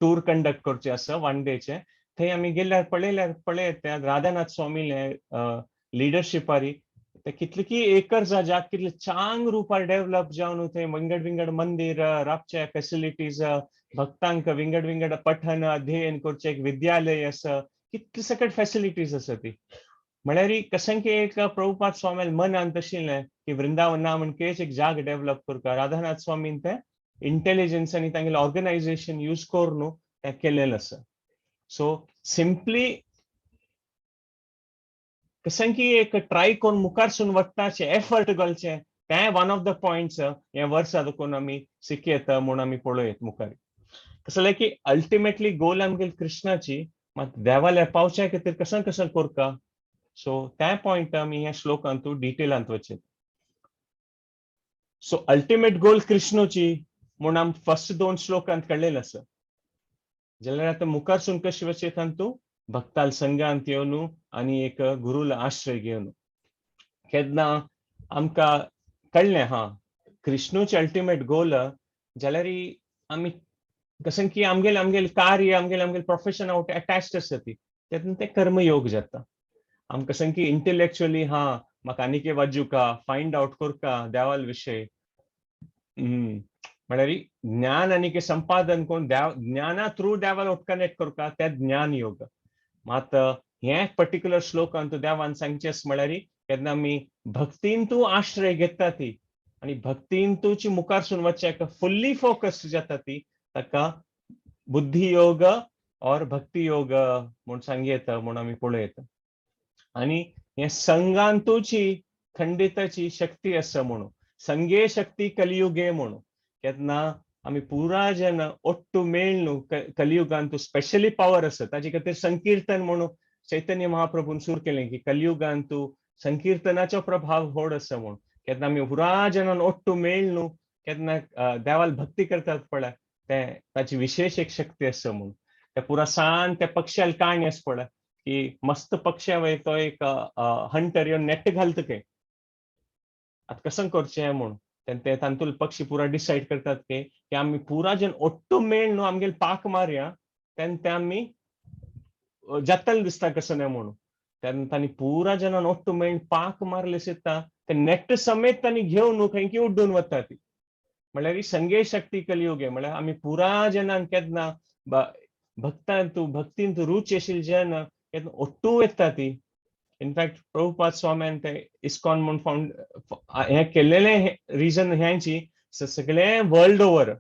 टूर कंडक्ट करचे आसा वन डेचे. थंय आमी गेल्यार पळयल्यार पळयत त्या राधानाथ स्वामीले लिडरशिपारी ते कितले की एकर्स जाग कितले चांग रुपार डेव्हलप जावन थंय विंगड विंगड मंदिर, राबचे फेसिलिटीज, भक्तांक विंगड विंगड पठन अध्ययन करचे एक विद्यालय आसा, कितले सकट फेसिलिटीज आसा ती. म्हळ्यार कशें की एक प्रभुपाद स्वामी मनान तशिल्लें की वृंदावना म्हणकेच एक जाग डेव्हलप करता. राधानाथ स्वामीन ते इंटेलिजन्स आनी तांगेलें ऑर्गनायझेशन यूज करून तें केलेलें आसा. सो सिंपली कशें की एक ट्राय करून मुखारसून वचपाचें एफर्ट घालचें तें वन ऑफ the points हे वर्सा देखून आमी शिकयता म्हूण आमी पळोवयेत मुखार. कसं जालें की अल्टिमेटली गोल आमगेले कृष्णाची, मात देवाल्या पावच्या खातीर कसं कसं करता. सो त्या पॉयंट आमी ह्या श्लोकांतू डिटेलांत वचत. सो अल्टिमेट गोल कृष्णूची म्हूण आम फर्स्ट दोन श्लोकांत कळ्ळेलें आसा. जाल्यार आतां मुखारसून कशें वचयत तूं भक्ताल संघांत येवन आनी एक गुरूला आश्रय घेवन केन्ना आमकां कळ्ळें हा कृष्णूचे अल्टिमेट गोल, जाल्यार आमी कशें की आमगेलें आमगेलें कार्य, आमगेलें आमगेलें प्रोफेशन आवट अटॅच्ड आसा ती, तेन्ना तें कर्मयोग जाता. आमकां कशें की इंटेलेक्चुअली हा म्हाका आनीक वाजुका फायंड आवट करका देवाल विशय, म्हळ्यार ज्ञान आनीक संपादन करून देव ज्ञाना थ्रू देवाला कनेक्ट करका ते ज्ञान योग. मात हे पर्टिक्युलर श्लोकांत देवान सांगचें म्हळ्यार केन्ना आमी भक्तीन तूं आश्रय घेता ती आनी भक्तीन तुची मुखारसून वचचे फुल्ली फोकस जाता ती, ताका बुद्धी योग और भक्ती योग म्हूण सांगयेता म्हूण आमी पळयता. आनी हे संघांतूची खंडिताची शक्ती आसा म्हणून, संगे शक्ती कलियुगे म्हणून. केन्ना आमी पुरा जन ಒಟ್ಟು मेळ्ळू कलियुगांत स्पेशली पावर आसा. ताजे खातीर संकीर्तन म्हणून चैतन्य महाप्रभून सुरू केलें की कलियुगांतू संकीर्तनाचो प्रभाव व्हड आसा म्हणून. केन्ना आमी पुरा जनान ಒಟ್ಟು मेळ्ळू केन्ना देवाल भक्ती करतात पळय, ते ताची विशेष एक शक्ती आसा म्हणून. ते पुरा सान त्या पक्ष्याल काणी आसा पळय की मस्त पक्ष्या वय तो एक हंटर येवन नेट घालता खंय, आतां कसं करचें म्हणून. ते तांतूल पक्षी पुरा डिसायड करतात की आमी पुरा जन ಒಟ್ಟು मेळ न्हू आमगेले पाक मारया, तेन्ना ते आमी जातले दिसता कसं न्हय म्हणून. तेन्ना तांणी पुरा जनान ಒಟ್ಟು मेळ पाक मारले सुद्दां ते नेट समेत तांणी घेवन न्हू खंय की उड्डून वता ती. म्हळ्यार ही संगे शक्ती कलियुगे, म्हळ्यार आमी पुरा जनान केन्ना भक्तांतू भक्तींतू रुच आशिल्ले जन केन्ना ಒಟ್ಟು येता ती. इनफॅक्ट प्रभुपाद स्वाम्यान ते इस्कॉन म्हूण फाउंड हें केल्लेलें रिजन हेंची, सगळे वर्ल्ड ओवर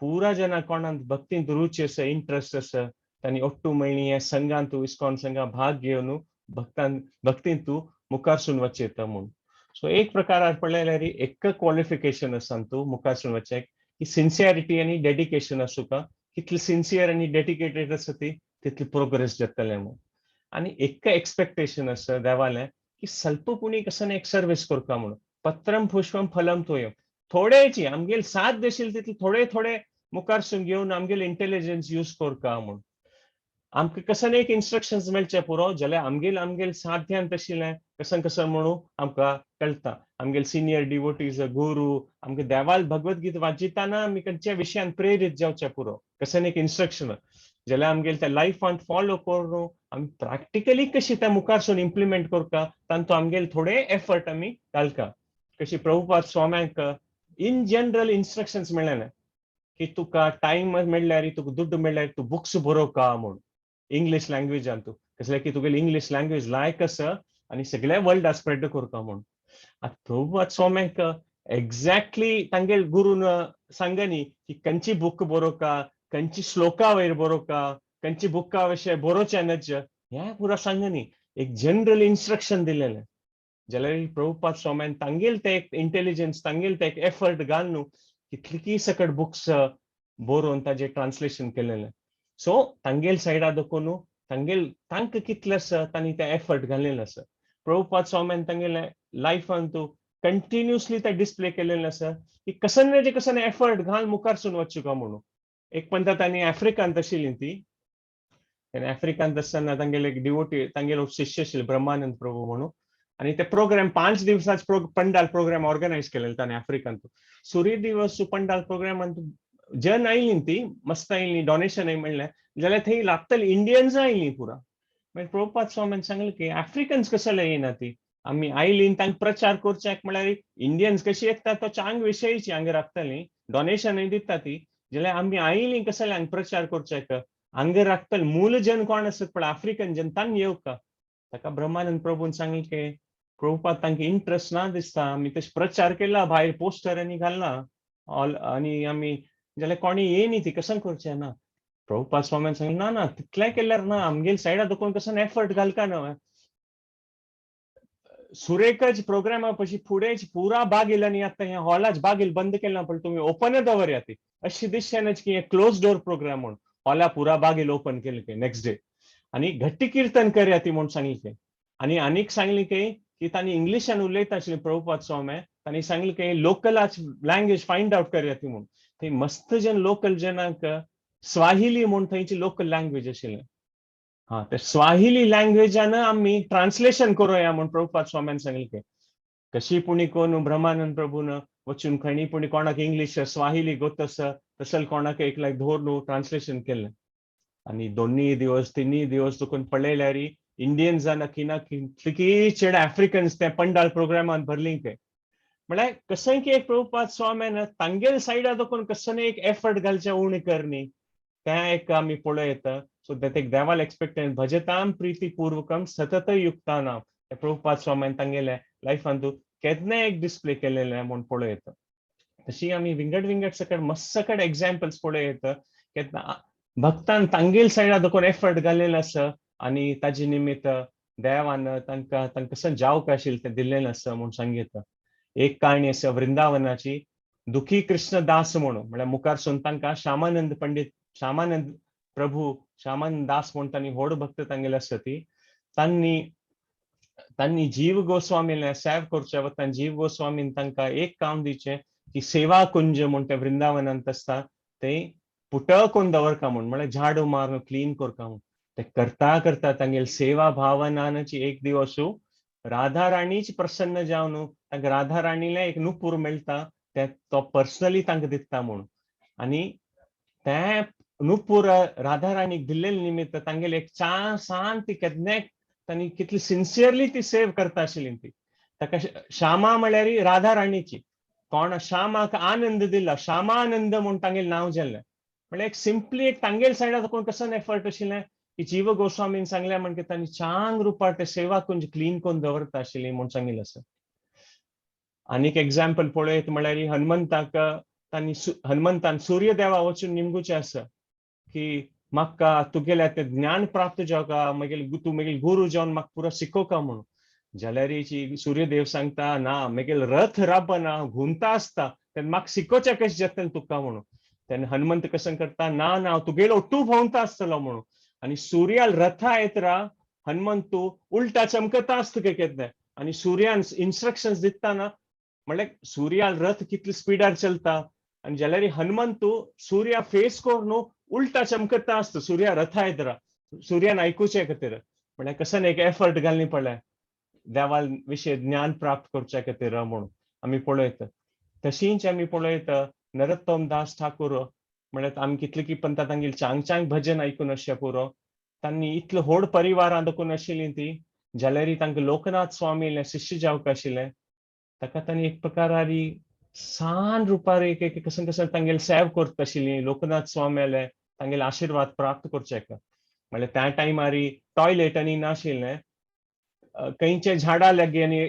पुरा जना कोणाक भक्तींत रुची आसा, इंट्रस्ट आसा, तांणी ಒಟ್ಟು मेळ्ळी ह्या संघांत, इस्कॉन संघा भाग घेवन भक्तान भक्तींत मुखारसून वचयता म्हूण. सो एक प्रकारार पळयल्यार एक क्वॉलिफिकेशन आसा तूं मुखारसून वचेक की सिन्सियरिटी आनी डेडिकेशन आसूका. कितली सिन्सियर आनी डेडिकेटेड आसा ती, तितली प्रोग्रेस जातलें म्हूण. आनी एक एक्सपेक्टेशन आसा देवालें की स्वल्प पुणी कसं एक सर्वीस करता म्हणून. पत्रम पुष्पम फलम तोयम, थोडेची आमगेल साथ आशिल्ले तितले थोडे थोडे मुखारसून घेवन आमगेले इंटेलिजन्स यूज करका म्हूण. आमकां कसं एक इन्स्ट्रक्शन्स मेळचे पुरो जाल्यार आमगेल आमगेल साध्यान तशिल्लें कसं कसं म्हणून आमकां कळटा. आमगेल सिनियर डिवोटीज, गुरू, आमकां देवाल भगवत गीता वाचिताना आमी खंयच्या विशयान प्रेरीत जावचें पुरो, कसं एक इन्स्ट्रक्शन जाल्यार आमगेल त्या लायफांत फॉलो करून आमी प्रॅक्टिकली कशी त्या मुखारसून इम्प्लिमेंट करता, तांचो आमगेल थोडे एफर्ट आमी घालता. कशी प्रभुपाद स्वाम्यांक इन जनरल इन्स्ट्रक्शन्स मेळ्ळे की तुका टायम मेळ्ळ्यार, तुका दुड्ड मेळ्ळ्यार तूं बुक्स बरोवका म्हूण इंग्लीश लँग्वेजान. तूं कसलें की तुगेली इंग्लीश लँग्वेज लायक आसा आनी सगळ्या वर्ल्डाक स्प्रेड करता म्हूण. आतां प्रभुपाद स्वाम्यांक एक्झॅक्टली तांगेल गुरून सांगनी की खंयची बूक बरोवका, खंयची श्लोका वयर बरोवका, खंयची बुका विशय बरोवचें नज, हें पुरा सांगनी. एक जनरल इन्स्ट्रक्शन दिलेलें जाल्यार प्रभुपाद स्वाम्यान तांगेल ते एक इंटेलिजन्स, तांगेल ते एक एफर्ट घालून कितलीं सकट बुक्स बरोवन ताजें ट्रान्सलेशन केलेलें. सो तांगेल सायडा दाखोवन तांगेल तांकां कितलें आसा तांणी ते एफर्ट घालेलें आसा. प्रभुपाद स्वाम्यान तांगेले लायफान तूं कंटिन्युअसली ते डिस्प्ले केलेलें आसा की कसं जे कसं एफर्ट घाल मुखारसून वचूका म्हणून. एक पंता तांणी आफ्रिकांत आशिल्ली ती. आफ्रिकांत आसतना तांगेले एक डिवोटी, तांगेलो शिष्य आशिल्ले ब्रह्मानंद प्रभू म्हणून. आणि ते प्रोग्राम 5 दिवसाच पंडाल प्रोग्राम ऑर्गनायज केलेले ताणें आफ्रिकांत. सुरी दिवस पंडाल प्रोग्राम जन आयली ती मस्त आयली, डोनेशन मेळ्ळें जाल्यार थंय लागतले इंडियन्स आयली पुरा. मागीर प्रभुपाद स्वामीन सांगलें की आफ्रिकन्स कसले येना ती, आमी आयली तांकां प्रचार करच्याक म्हळ्यार इंडियन्स कशी येता तो चांग विशयची हांगा राखतली, डोनेशनय दिता ती, जाल्यार आमी आयली कसले हांगा प्रचार करच्याक, हांगा राखतले मूल जन कोण आसत पळय आफ्रिकन जन, तांकां येवका. ताका ब्रह्मानंद प्रभून सांगलें की प्रभुपाद, तांकां इंट्रस्ट ना दिसता. आमी तशें प्रचार केला, भायर पोस्टर घालना ऑल आनी आमी जाल्यार कोणी येयनी ती, कसं करचें ना? प्रभुपाद स्वामीन सांगलें, ना ना, तितलें केल्यार ना, आमगेल सायडा दोकोन कसं एफर्ट घालका न्हय. सुरेकच प्रोग्रामा पशी फुडें पुरा बागेल आनी आतां हें हॉलाच बागेल बंद केला, पण तुमी ओपन दवरया ती. अशी दिसच्यानच की हें क्लोज डोर प्रोग्राम म्हूण हॉला पुरा बागेल ओपन केलें की नेक्स्ट डे आनी घट्टी किर्तन करया ती म्हूण सांगलें. आनी आनीक सांगलें की की तांणी इंग्लिशान उलयता आशिल्ले प्रभुपाद स्वामी, तांणी सांगलें की लोकलाच लँग्वेज फायंड आवट करया ती म्हूण. थंय मस्त जन लोकल जनांक स्वाहिली म्हूण थंयची लोकल लँग्वेज आशिल्लें. हा, ते स्वाहिली लँग्वेजान आमी ट्रान्सलेशन करूया म्हूण प्रभुपाद स्वाम्यान सांगलें की कशी पुणी कोण ब्रह्मानंद प्रभून वचून खंय पुणी कोणाक इंग्लीश स्वाहिली गोत आसा तसल कोणाक एकल्याक धरून ट्रान्सलेशन केलें. आनी दोन्ही दिवस तिन्ही दिवस तुकून पळयल्यार इंडियन्सान किना कितली चेड आफ्रिकन्स ते पंडाल प्रोग्रामान भरली ते. म्हळ्यार कसंय की एक प्रभुपाद स्वाम्यान तांगेल सायडा दाखोवन कसं एक एफर्ट घालचे उणे करनी, तें एक आमी पळोवं. सो that एक देवाल एक्सपेक्टेड भजताम प्रीतिपूर्वकम सतत युक्तानाम, प्रभुपाद स्वाम्यान तांगेले लायफान तूं केन्ना एक डिस्प्ले केलेलें म्हूण पळोवं येता. तशी आमी विंगड विंगड सकट मस्त सकट एग्जाम्पल्स पळोवं येता, केन्ना भक्तान तांगेल सायडा दाखोवन एफर्ट घालेलो आसा आनी ताजे निमित्त देवान तांकां तांकां कसं जावक आशिल्लें तें दिल्लें आसा म्हूण सांगता. एक काणी आसा वृंदावनाची, दुखी कृष्ण दास म्हणून. म्हळ्यार मुखार सून तांकां श्यामानंद पंडित, श्यामानंद प्रभू, श्यामानंद दास म्हूण तांणी व्हड भक्त तांगेले आसा ती. तांणी तांणी जीव गोस्वामीले सेव करच्या वता जीव गोस्वामीन तांकां एक काम दिचें की सेवा कुंज म्हूण ते वृंदावनांत आसता ते पुट करून दवरका म्हूण, म्हळ्यार झाडू मारून क्लीन करका म्हूण. ते करता करता तांगेल सेवा भावनाची एक दिवस राधा राणीच प्रसन्न जावन तांकां राधा राणीले एक नुपूर मेळटा, ते तो पर्सनली तांकां दिता म्हूण. आनी ते नुपूर राधा राणीक दिल्लेले निमित्त तांगेले एक चा शांती केन्नाय तांणी कितली सिन्सियरली ती सेव करता आशिल्ली ती. ताका श्यामा म्हळ्यार राधा राणीची कोण श्यामाक आनंद दिला, श्यामानंद म्हूण तांगेलें नांव जालें. म्हळ्यार एक सिंपली एक तांगेल सायडा कोण कसो एफर्ट आशिल्लें. की जीव गोस्वामीन सांगल्या म्हणजे तांणी चांग रुपार ते सेवा कुंज क्लीन करून दवरता आशिल्ली म्हूण सांगिल्लें आसा. आनीक एग्जाम्पल पळयत म्हळ्यार हनुमंताक तांणी हनुमंतान सूर्यदेवा वचून निमगुचें आसा की म्हाका तुगेल्या तें ज्ञान प्राप्त जावका, मागीर तूं मागीर गुरू जावन म्हाका पुरो शिकोवका म्हणून. जाल्यार सूर्यदेव सांगता ना, मागीर रथ राबना घुंवता आसता तेन्ना म्हाका शिकोवचें कशें जातलें तुका म्हणून. तेन्ना हनुमंत कसं करता, ना ना तुगेलो ओट्टू भोंवता आसतलो म्हणून. आनी सूर्याल रथा येतरा हनुमंत तूं उल्टा चमकता आसता केन्ना. आनी सूर्यान इन्स्ट्रक्शन्स दिताना म्हणल्यार सूर्याल रथ कितले स्पिडार चलता आनी जाल्यार हनुमंत तूं सूर्या फेस करून उल्टा चमकता आसता सूर्या रथा येतरा सूर्यान आयकुचे खातीर. म्हणल्यार कसं एक एफर्ट घालणी पडले देवा विशय ज्ञान प्राप्त करच्या खातीर म्हणून आमी पळयता. तशींच आमी पळयता नरोत्तम दास ठाकूर म्हळ्यार आमी कितले की पंता तांगेली चांग चांग भजन आयकून अशें पुरो. तांणी इतलो व्हड परिवारां दखून आशिल्ली ती, जाल्यार तांकां लोकनाथ स्वामी शिष्य जावंक आशिल्लें. ताका तांणी एक प्रकारारी सान रुपार एक एक कसं कसं तांगेले सेव करता आशिल्ली लोकनाथ स्वामीले तांगेले आशिर्वाद प्राप्त करचे. म्हणल्यार त्या टायमार टॉयलेट आनी नाशिल्लें, खंयचे झाडां लागीं आनी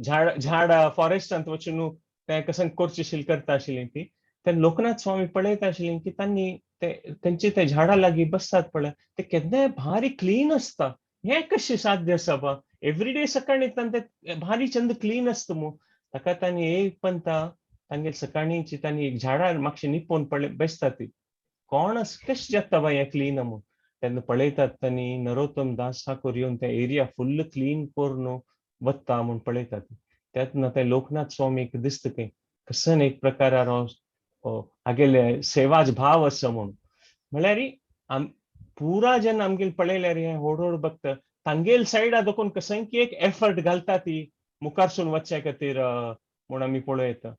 झाड फॉरेस्टांत वचून तें कसं करचें आशिल्लें करता आशिल्ली ती. ते लोकनाथ स्वामी पळयता आशिल्ली की तांणी ते खंयचे ते झाडां लागीं बसतात पळय ते केन्नाय भारी क्लीन आसता, हें कशें साध्य आसा बा, एवरीडे सकाळी ते भारी चंद क्लीन आसता मू. ताका तांणी एक पंता तांगेर सकाळींची तांणी एक झाडार मातशें निपोवन पळय बसता ती कोण कशें जाता बा हें क्लीन म्हूण. तेन्ना पळयतात तांणी नरोत्तम दास ठाकूर येवन ते एरिया फुल्ल क्लीन करून वता म्हूण पळयतात. तेन्ना ते लोकनाथ स्वामीक दिसता की कसन एक प्रकारार हागेले सेवाज भाव आसा म्हूण. म्हळ्यार आम पुरा जेन्ना आमगेले पळयल्यार हे व्हड व्हड भक्त तांगेल सायडा देखून कसंय की एक एफर्ट घालता ती मुखारसून वचच्या खातीर म्हूण आमी पळयता.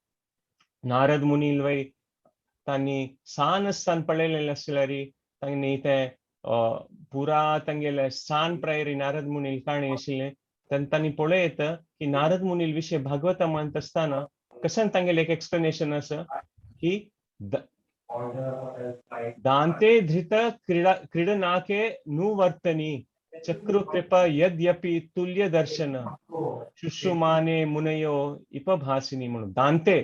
नारद मुनील वय तांणी सान आसतना पळयलेलें आसल्यार तांणी ते पुरा तांगेले सान प्रायरी नारद मुनील काणी आशिल्लें. तेन्ना तांणी पळयत की नारद मुनील विशय भागवता म्हणत आसतना कशें तांगेलें एक एक्सप्लेनेशन आसा की दांते धृत क्रीडा क्रीडनाके नुवर्तनी चक्रुकृपा यद्यपि तुल्य दर्शन शुश्रुमाने मुनयो इपभासिनी म्हणून. दांते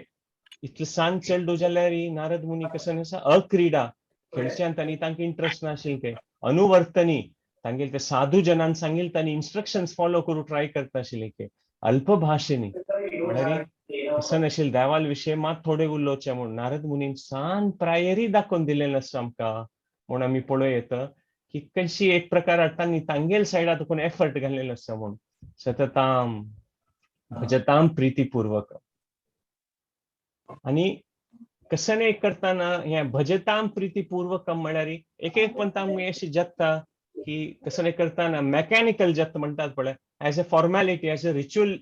इतले सान चेडू जाल्यार नारद मुनी कसं आसा अक्रीडा खेळच्यान तांणी तांकां इंट्रस्ट नाशिल्लें ते. अनुवर्तनी तांगेले ते साधू जनान सांगिल्लें तांणी इन्स्ट्रक्शन्स फॉलो करूं ट्राय करता आशिल्ले ते. अल्पभाषिनी म्हळ्यार कसं नाशिल्लें देवाल विशय मात थोडे उलोवचें म्हूण नारद मुनीन सान प्रायरी दाखोवन दिलेलें आसा आमकां म्हूण आमी पळोवं येता की कशी एक प्रकार तांणी तांगेल सायडा कोण एफर्ट घाल्लेलो आसा म्हूण. सतताम भजताम प्रीतीपूर्वक. आनी कसं एक करताना हें भजताम प्रीतीपूर्वकम म्हळ्यार एक एक पंत आमकां अशें जाता की कसं करताना मेकॅनिकल जाता म्हणटात पळय, as a formality as a ritual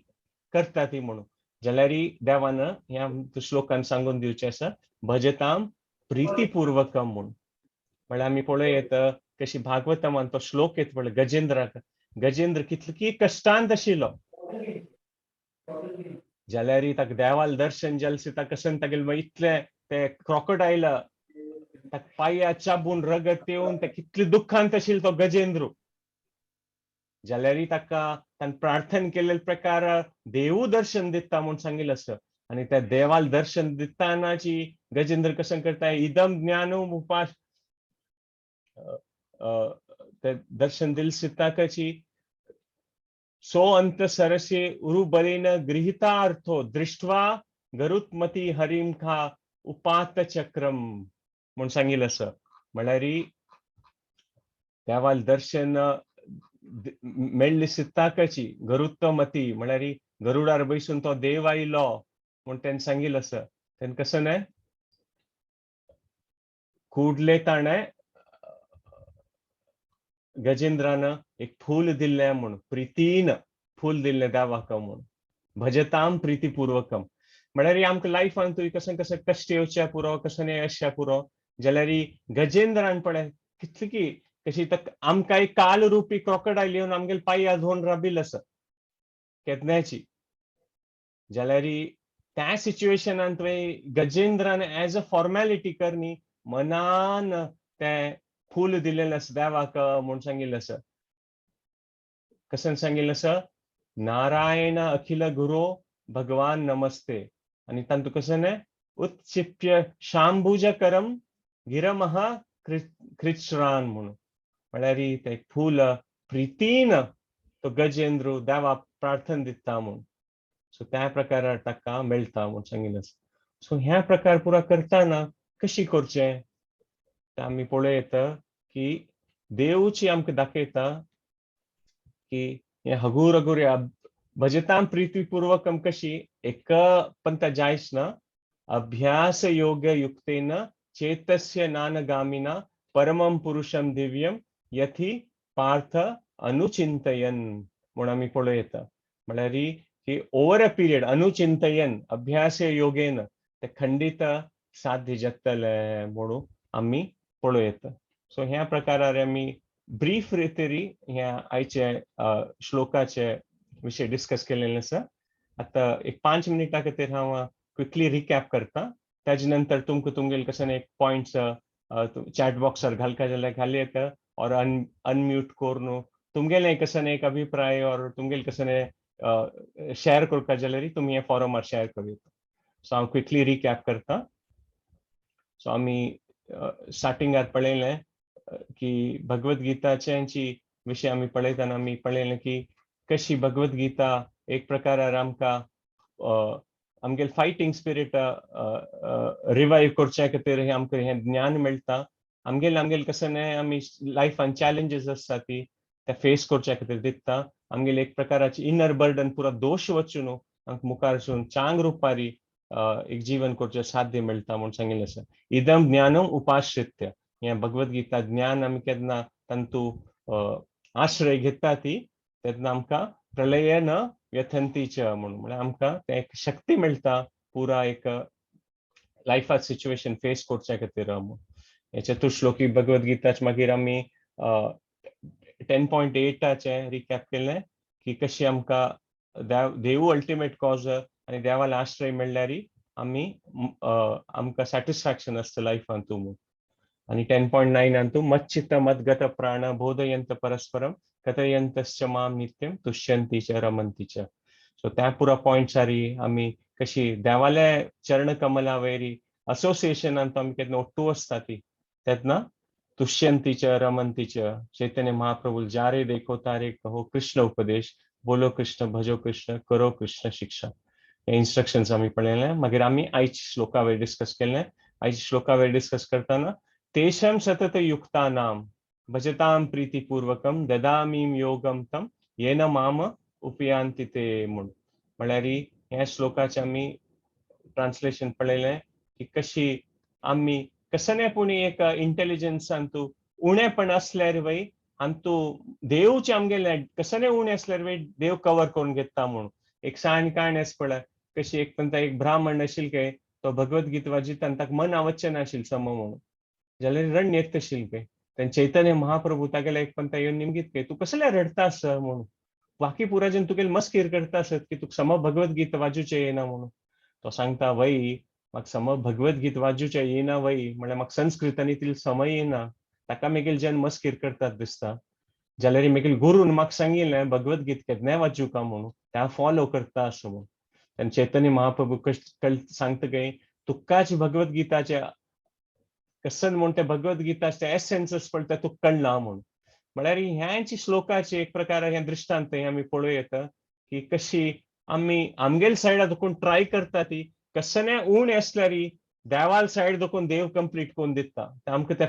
करता ती म्हणून. जाल्यार देवान ह्या श्लोकान सांगून दिवचें आसा भजताम प्रीतीपूर्वकम म्हूण. म्हळ्यार आमी पळोवं येता कशी भागवतमान तो श्लोक येता पळय गजेंद्राक, गजेंद्र कितले की कश्टांत आशिल्लो जाल्यार ताका देवाल दर्शन जालें सीता कसन तागेले इतले ते क्रॉकोडायल ताका पांया चाबून रगत येवन ते कितले दुख्खांत आशिल्लो तो गजेंद्र. जाल्यार ताका ताणें प्रार्थना केल्ले प्रकार देवू दर्शन दिता म्हूण सांगिल्लें आसा. आनी त्या देवाल दर्शन दितानाची गजेंद्र कसं करता इदम ज्ञानम उपास ते दर्शन दिल सीताकाची सो अंत सरसे उरुबलेन गृहीतार्थो दृष्ट्वा गरुत्मती हरिम खा उपात चक्रम म्हूण सांगिल्लें आसा. म्हळ्यार देवाल दर्शन मेळ्ळी सीताकाची गरुत्मती म्हळ्यार गरुडार बैसून तो देव आयलो म्हूण तेणें सांगिल्लें आसा. तेन्ना कसं न्हय कुडले ताणें गजेंद्रान एक फूल दिल्लें म्हूण प्रितीन फूल दिल्लें देवाक म्हूण भजताम प्रितीपूर्वकम. म्हळ्यार आमकां लायफान तुवें कसं कसं कश्ट येवचे पुरो कसं न्हय अशें पुरो जाल्यार गजेंद्रान पळय कितले की कशी आमकां एक काल रुपी क्रॉकोडायल येवन आमगेले पांया धुवन राबिल्लो आसा केदन्याची. जाल्यार त्या सिच्युएशनान तुवें गजेंद्रान एज अ फॉर्मेलिटी करनी मनान तें फूल दिलेलें आसा देवाक म्हूण सांगिल्लें आसा. कशें सांगिल्लें आसा? नारायण अखिल गुरो भगवान नमस्ते. आनी तातूंत कशें न्हय उत्क्षिप्य शांबुजकरम गिरमः कृच्छ्रान म्हणून, म्हळ्यार तें फूल प्रितीन तो गजेंद्र देवा प्रार्थना दिता म्हूण. सो त्या प्रकारार ताका मेळटा म्हूण सांगिल्लें आसा. सो ह्या प्रकार पुरा करतना कशी करचें तें आमी पळयता की देवची आमकां दाखयता की हें हगूर हगूर भजतां प्रीतिपूर्वकम कशी एक पंता जायच ना, अभ्यास योग युक्तेन चेतस्य नानगामिना परमं पुरुषं दिव्यं यथि पार्थ अनुचिंतयन म्हूण आमी पळयता. म्हळ्यार की ओवर अ पिरियड अनुचिंतयन अभ्यास योगेन ते खंडित साध्य जातले म्हणून आमी पळयता. सो ह्या प्रकारार आमी ब्रीफ रितरी ह्या आयचे श्लोकाचे विशय डिस्कस केलेले आसा. आतां एक 5 मिनटां खातीर हांव क्विकली रिकॅप करता, ताजे नंतर तुमकां तुमगेले कशें एक पॉयंट्स चॅट बॉक्सार घालका जाल्यार घाल येता और अनम्यूट करून तुमगेले कशें एक अभिप्राय और तुमगेले कशें शेअर करपा जाल्यार तुमी हे फॉरमार शेअर करूं येता. सो हांव क्विकली रिकॅप करता. सो आमी स्टार्टिंगार पळयलें की भगवद गीताची विशय आमी पळयतना आमी पळयलें की कशी भगवद गीता एक प्रकारार आमकां आमगेले फायटींग स्पिरीट रिवायव करच्या खातीर हें आमकां हें ज्ञान मेळटा. आमगेले आमगेले कशें न्हय आमी लायफान चॅलेंजीस आसता ती ते फेस करच्या खातीर दिता. आमगेले एक प्रकाराची इनर बर्डन पुरा दोश वचून आमकां मुखार चांग रुपारी एक जीवन करचें साध्य मेळटा म्हूण सांगिल्लें आसा. इदम ज्ञानम उपाश्रित्य, हें भगवद गीता ज्ञान आमी केन्ना तांतू आश्रय घेता ती तेन्ना आमकां प्रलय न व्यथंती च म्हणून, म्हळ्यार आमकां तें एक शक्ती मेळटा पुरा एक लायफात सिच्युएशन फेस करच्या खातीर. हे चतुर्श्लोकी भगवद गीताच मागीर आमी 10.8 रिकॅप केलें की कशी आमकां देव अल्टिमेट कॉज आनी देवाला आश्रय मेळ्ळ्यार आमी आमकां सॅटिस्फॅक्शन आसता लायफान तूं म्हूण. आनी 10.9 तूं मच्चित मद्गत प्राण बोधयंत परस्परम कथयंतश्च माम नित्यम तुष्यंती च रमंती च. सो त्या पुरा पॉयंट्सारी आमी कशी देवाले चरण कमला वयरी असोसिएशनान आमी केन्ना ओट्टू आसता ती तेन्ना तुष्यंती च रमंती च. चैतन्य महाप्रभु जारे देखो तारे कहो कृष्ण उपदेश, बोलो कृष्ण भजो कृष्ण करो कृष्ण शिक्षा, हे इन्स्ट्रक्शन्स आमी पळयलें. मागीर आमी आयज श्लोका वयर डिस्कस केलें. आयज श्लोका वयर डिस्कस करतना तेषां सतत युक्तानां भजतां प्रीतिपूर्वकं ददामीं योगं तं येन माम उपयांति ते म्हूण. म्हळ्यार ह्या श्लोकाचें आमी ट्रान्सलेशन पळयलें की कशी आमी कसने पूण एक इंटेलिजन्सान तूं उणेपण आसल्यार वय आनी देवचे आमगेले कसने उणें आसल्यार वय देव कवर करून घेता म्हूण. एक सान काणी आसा पळय, कशी एक पण एक ब्राह्मण आशिल्ले काय तो भगवद गीता वाजिता आनी ताका मना वचचें नाशिल्लें सम म्हणून, जाल्यार रण्य येत आशिल्लें काय. तेन्ना चैतन्य महाप्रभू तागेले एक पण येवन निमगीत काय तूं कसले रडटा आसा म्हणून, बाकी पुरा जन तुगेले मस्कीर करता आसत की तुका सम भगवद गीता वाजूचें येना म्हणून. तो सांगता वय म्हाका सम भगवद गीत वाजूचें येना वय, म्हळ्यार म्हाका संस्कृत आनी तितलें समय येना, ताका मेगेल जन मस्कीर करतात दिसता. जाल्यार मेगेल गुरून म्हाका सांगिल्लें भगवद गीत केन्नाय वाजूका म्हणून, तें हांव फॉलो करता आसूं म्हणून. तेन्ना चैतन्य महाप्रभू सांगता काय तुकाच भगवद गीताचे कसन म्हूण तें भगवद गीताचे एसेन्स पळय तें तुका कळना म्हूण. म्हळ्यार ह्यांची श्लोकाचे एक प्रकार हें दृश्टांत हें आमी पळोवं येता की कशी आमी आमगेल सायडा दोकून ट्राय करता ती कसने उणें आसल्यार देवाल सायड दोकून देव कंप्लीट करून दिता. आमकां ते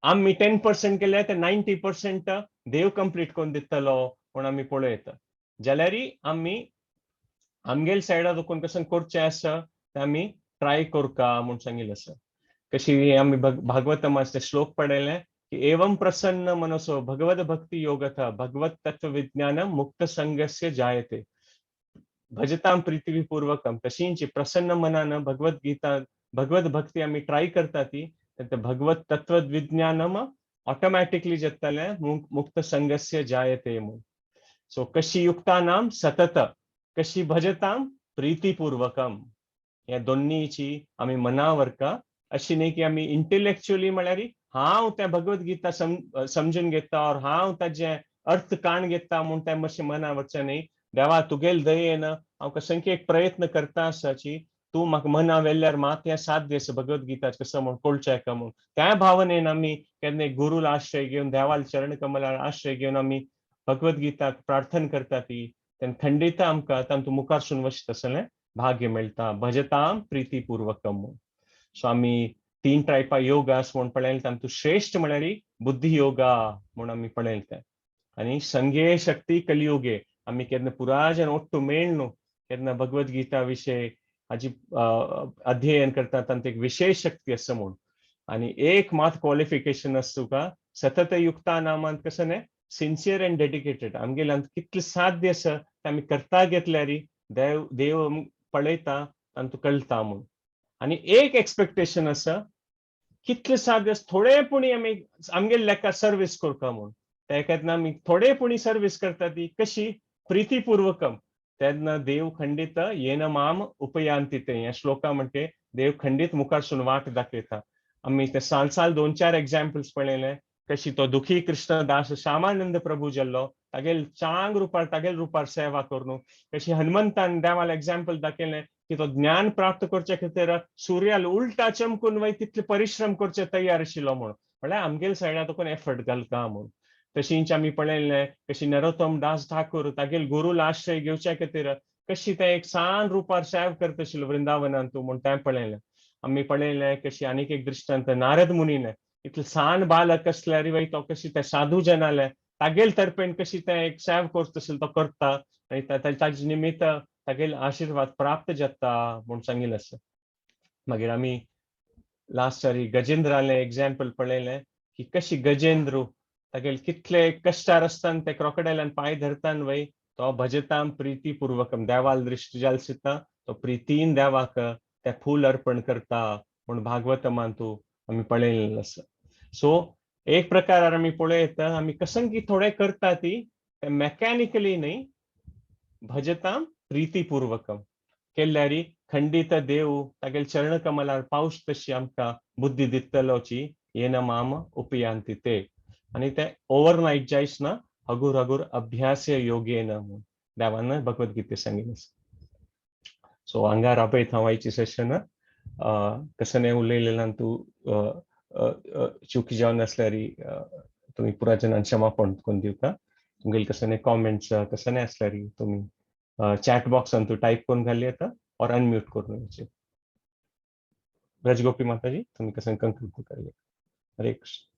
आमी 10% केल्यार ते 90% देव कंप्लीट करून दितलो म्हूण आमी पळोवं. जाल्यार आमी आमगेल सायडा दोकून कशें करचें आसा तें आमी ट्राय करका म्हूण सांगिल्लें आसा. कशी आमी भागवतमाचे श्लोक पळयलें की एवं प्रसन्न मनसो भगवद भक्ती योगथ भगवत तत्व विज्ञानम मुक्त संगस्य जायते भजतां प्रीतिपूर्वकम. तशींची प्रसन्न मनान भगवद गीता भगवत भक्ती आमी ट्राय करता ती ते भगवत तत्व विज्ञानम ऑटोमॅटिकली जातलें मुक्त संगस्य जायते म्हूण. सो कशी युक्तानाम सतत कशी भजतां प्रीतिपूर्वकम, ह्या दोन्नीची आमी मनावर का अशी न्ही की आमी इंटेलेक्च्युअली म्हळ्यार हांव तें भगवत गीता समजून घेता और हांव ताजें अर्थ काण घेता म्हूण तें मातशें मना वचचें न्ही. देवा तुगेल दयेन हांव कसंकी एक प्रयत्न करता आसाची, तूं म्हाका मना वेल्यार मात हें साध्य आसा भगवत गीताचें कसो म्हूण कळचें का म्हूण. त्या भावनेन आमी केन्ना गुरूल आश्रय घेवन, देवाल चरण कमलार आश्रय घेवन आमी भगवत गीताक प्रार्थना करता ती तेन्ना खंडित आमकां तांतूं मुखारसून वचता तसलें भाग्य मेळटा. भजताम प्रितीपूर्वकम म्हूण. सो आमी 3 टायपा योगास म्हूण पळयलें, तातूंत श्रेश्ठ म्हळ्यार बुद्धी योगा म्हूण आमी पळयलें तें. आनी संघे शक्ती कलियुगे आमी केन्ना पुराजन ओट्टू मेळ्ळ न्हू केन्ना भगवत गीता विशय हाजी अध्ययन करता तांतूत एक विशेष शक्ती आसा म्हूण. आनी एक मात क्वॉलिफिकेशन आसा तुका सतत युक्ता नामान कसं न्ही सिन्सियर एंड डेडिकेटेड. आमगेल्यान कितलें साध्य आसा तें आमी करता घेतल्यार देव देव पळयता तांतूत कळटा म्हूण. आनी एक एक्सपेक्टेशन आसा कितलें साध्य आसा थोडे पुणी आमी आमगेले लेखा सर्वीस करता म्हूण. तेका आमी थोडे पुणी सर्वीस करता ती कशी प्रितीपूर्वकम. तेन्ना देव खंडित येन माम उपयांती ते ह्या श्लोका म्हणटे देव खंडीत मुखारसून वाट दाखयता. आमी ते साल साल 2-4 एग्जाम्पल्स पळयले कशी तो दुखी कृष्णदास श्यामानंद प्रभू जाल्लो तागेल चांग रुपार तागेल रुपार सेवा करून, कशी हनुमंतान देवाल एग्जाम्पल दाखयलें की तो ज्ञान प्राप्त करचे खातीर सुर्याल उल्टा चमकून वय तितले परिश्रम करचे तयार आशिल्लो म्हूण. म्हळ्यार आमगेल सायडा तो कोण एफर्ट घालता म्हूण. तशींच आमी पळयलें कशी नरोत्तम दास ठाकूर तागेल गुरूल आश्रय घेवच्या खातीर कशी ते एक सान रुपार सेव करता आशिल्लो वृंदावनांत म्हूण तें पळयलें. आमी पळयलें कशी आनीक एक दृश्टांत नारद मुनीन इतलें सान बालक आसल्यार वय तो कशी ते साधू जनाले तागेल तर्फेन कशी ते एक सेव करता आशिल्लो तो करता आनी ताजे निमित्त तागेल आशिर्वाद प्राप्त जाता म्हूण सांगिल्लें आसा. मागीर आमी लास्ट सारी गजेंद्रालें एग्जाम्पल पळयलें की कशी गजेंद्र तागेल कितले कश्टार आसतना ते क्रोकडायलान पांय धरतान वय तो भजताम प्रितीपूर्वकम देवाल दृश्ट जाल सिता तो प्रितीन देवाक ते फूल अर्पण करता म्हूण भागवतमांतू आमी पळयलें आसा. सो एक प्रकार आमी पळयता आमी कसंकी थोडे करता ती ते मेकॅनिकली न्ही भजताम प्रितीपूर्वकम केल्यारी खंडित देव तागेल चरण कमलार पावस तशी आमकां बुद्धी दितलोची येन माम उपयांती ते. आनी ते ओवरनायट जायच ना, हगूर हगूर अभ्यास योगेन म्हूण देवान भगवद्गीते सांगिल्लें. सो हांगा राबयत हांव आयची सेशन. कसं उलयलेल्यान तूं चुकी जावन आसल्यार तुमी पुरा जणांक क्षमापण करून दिवका. तुमगेले कसं कॉमेंट्स कसं आसल्यार तुमी चॅट बॉक्सान तूं टायप करून घाली येता और अनम्यूट करून येवचे. ब्रजगोपी माताजी, तुमी कसं कंक्लूड करूया. हरे कृष्ण.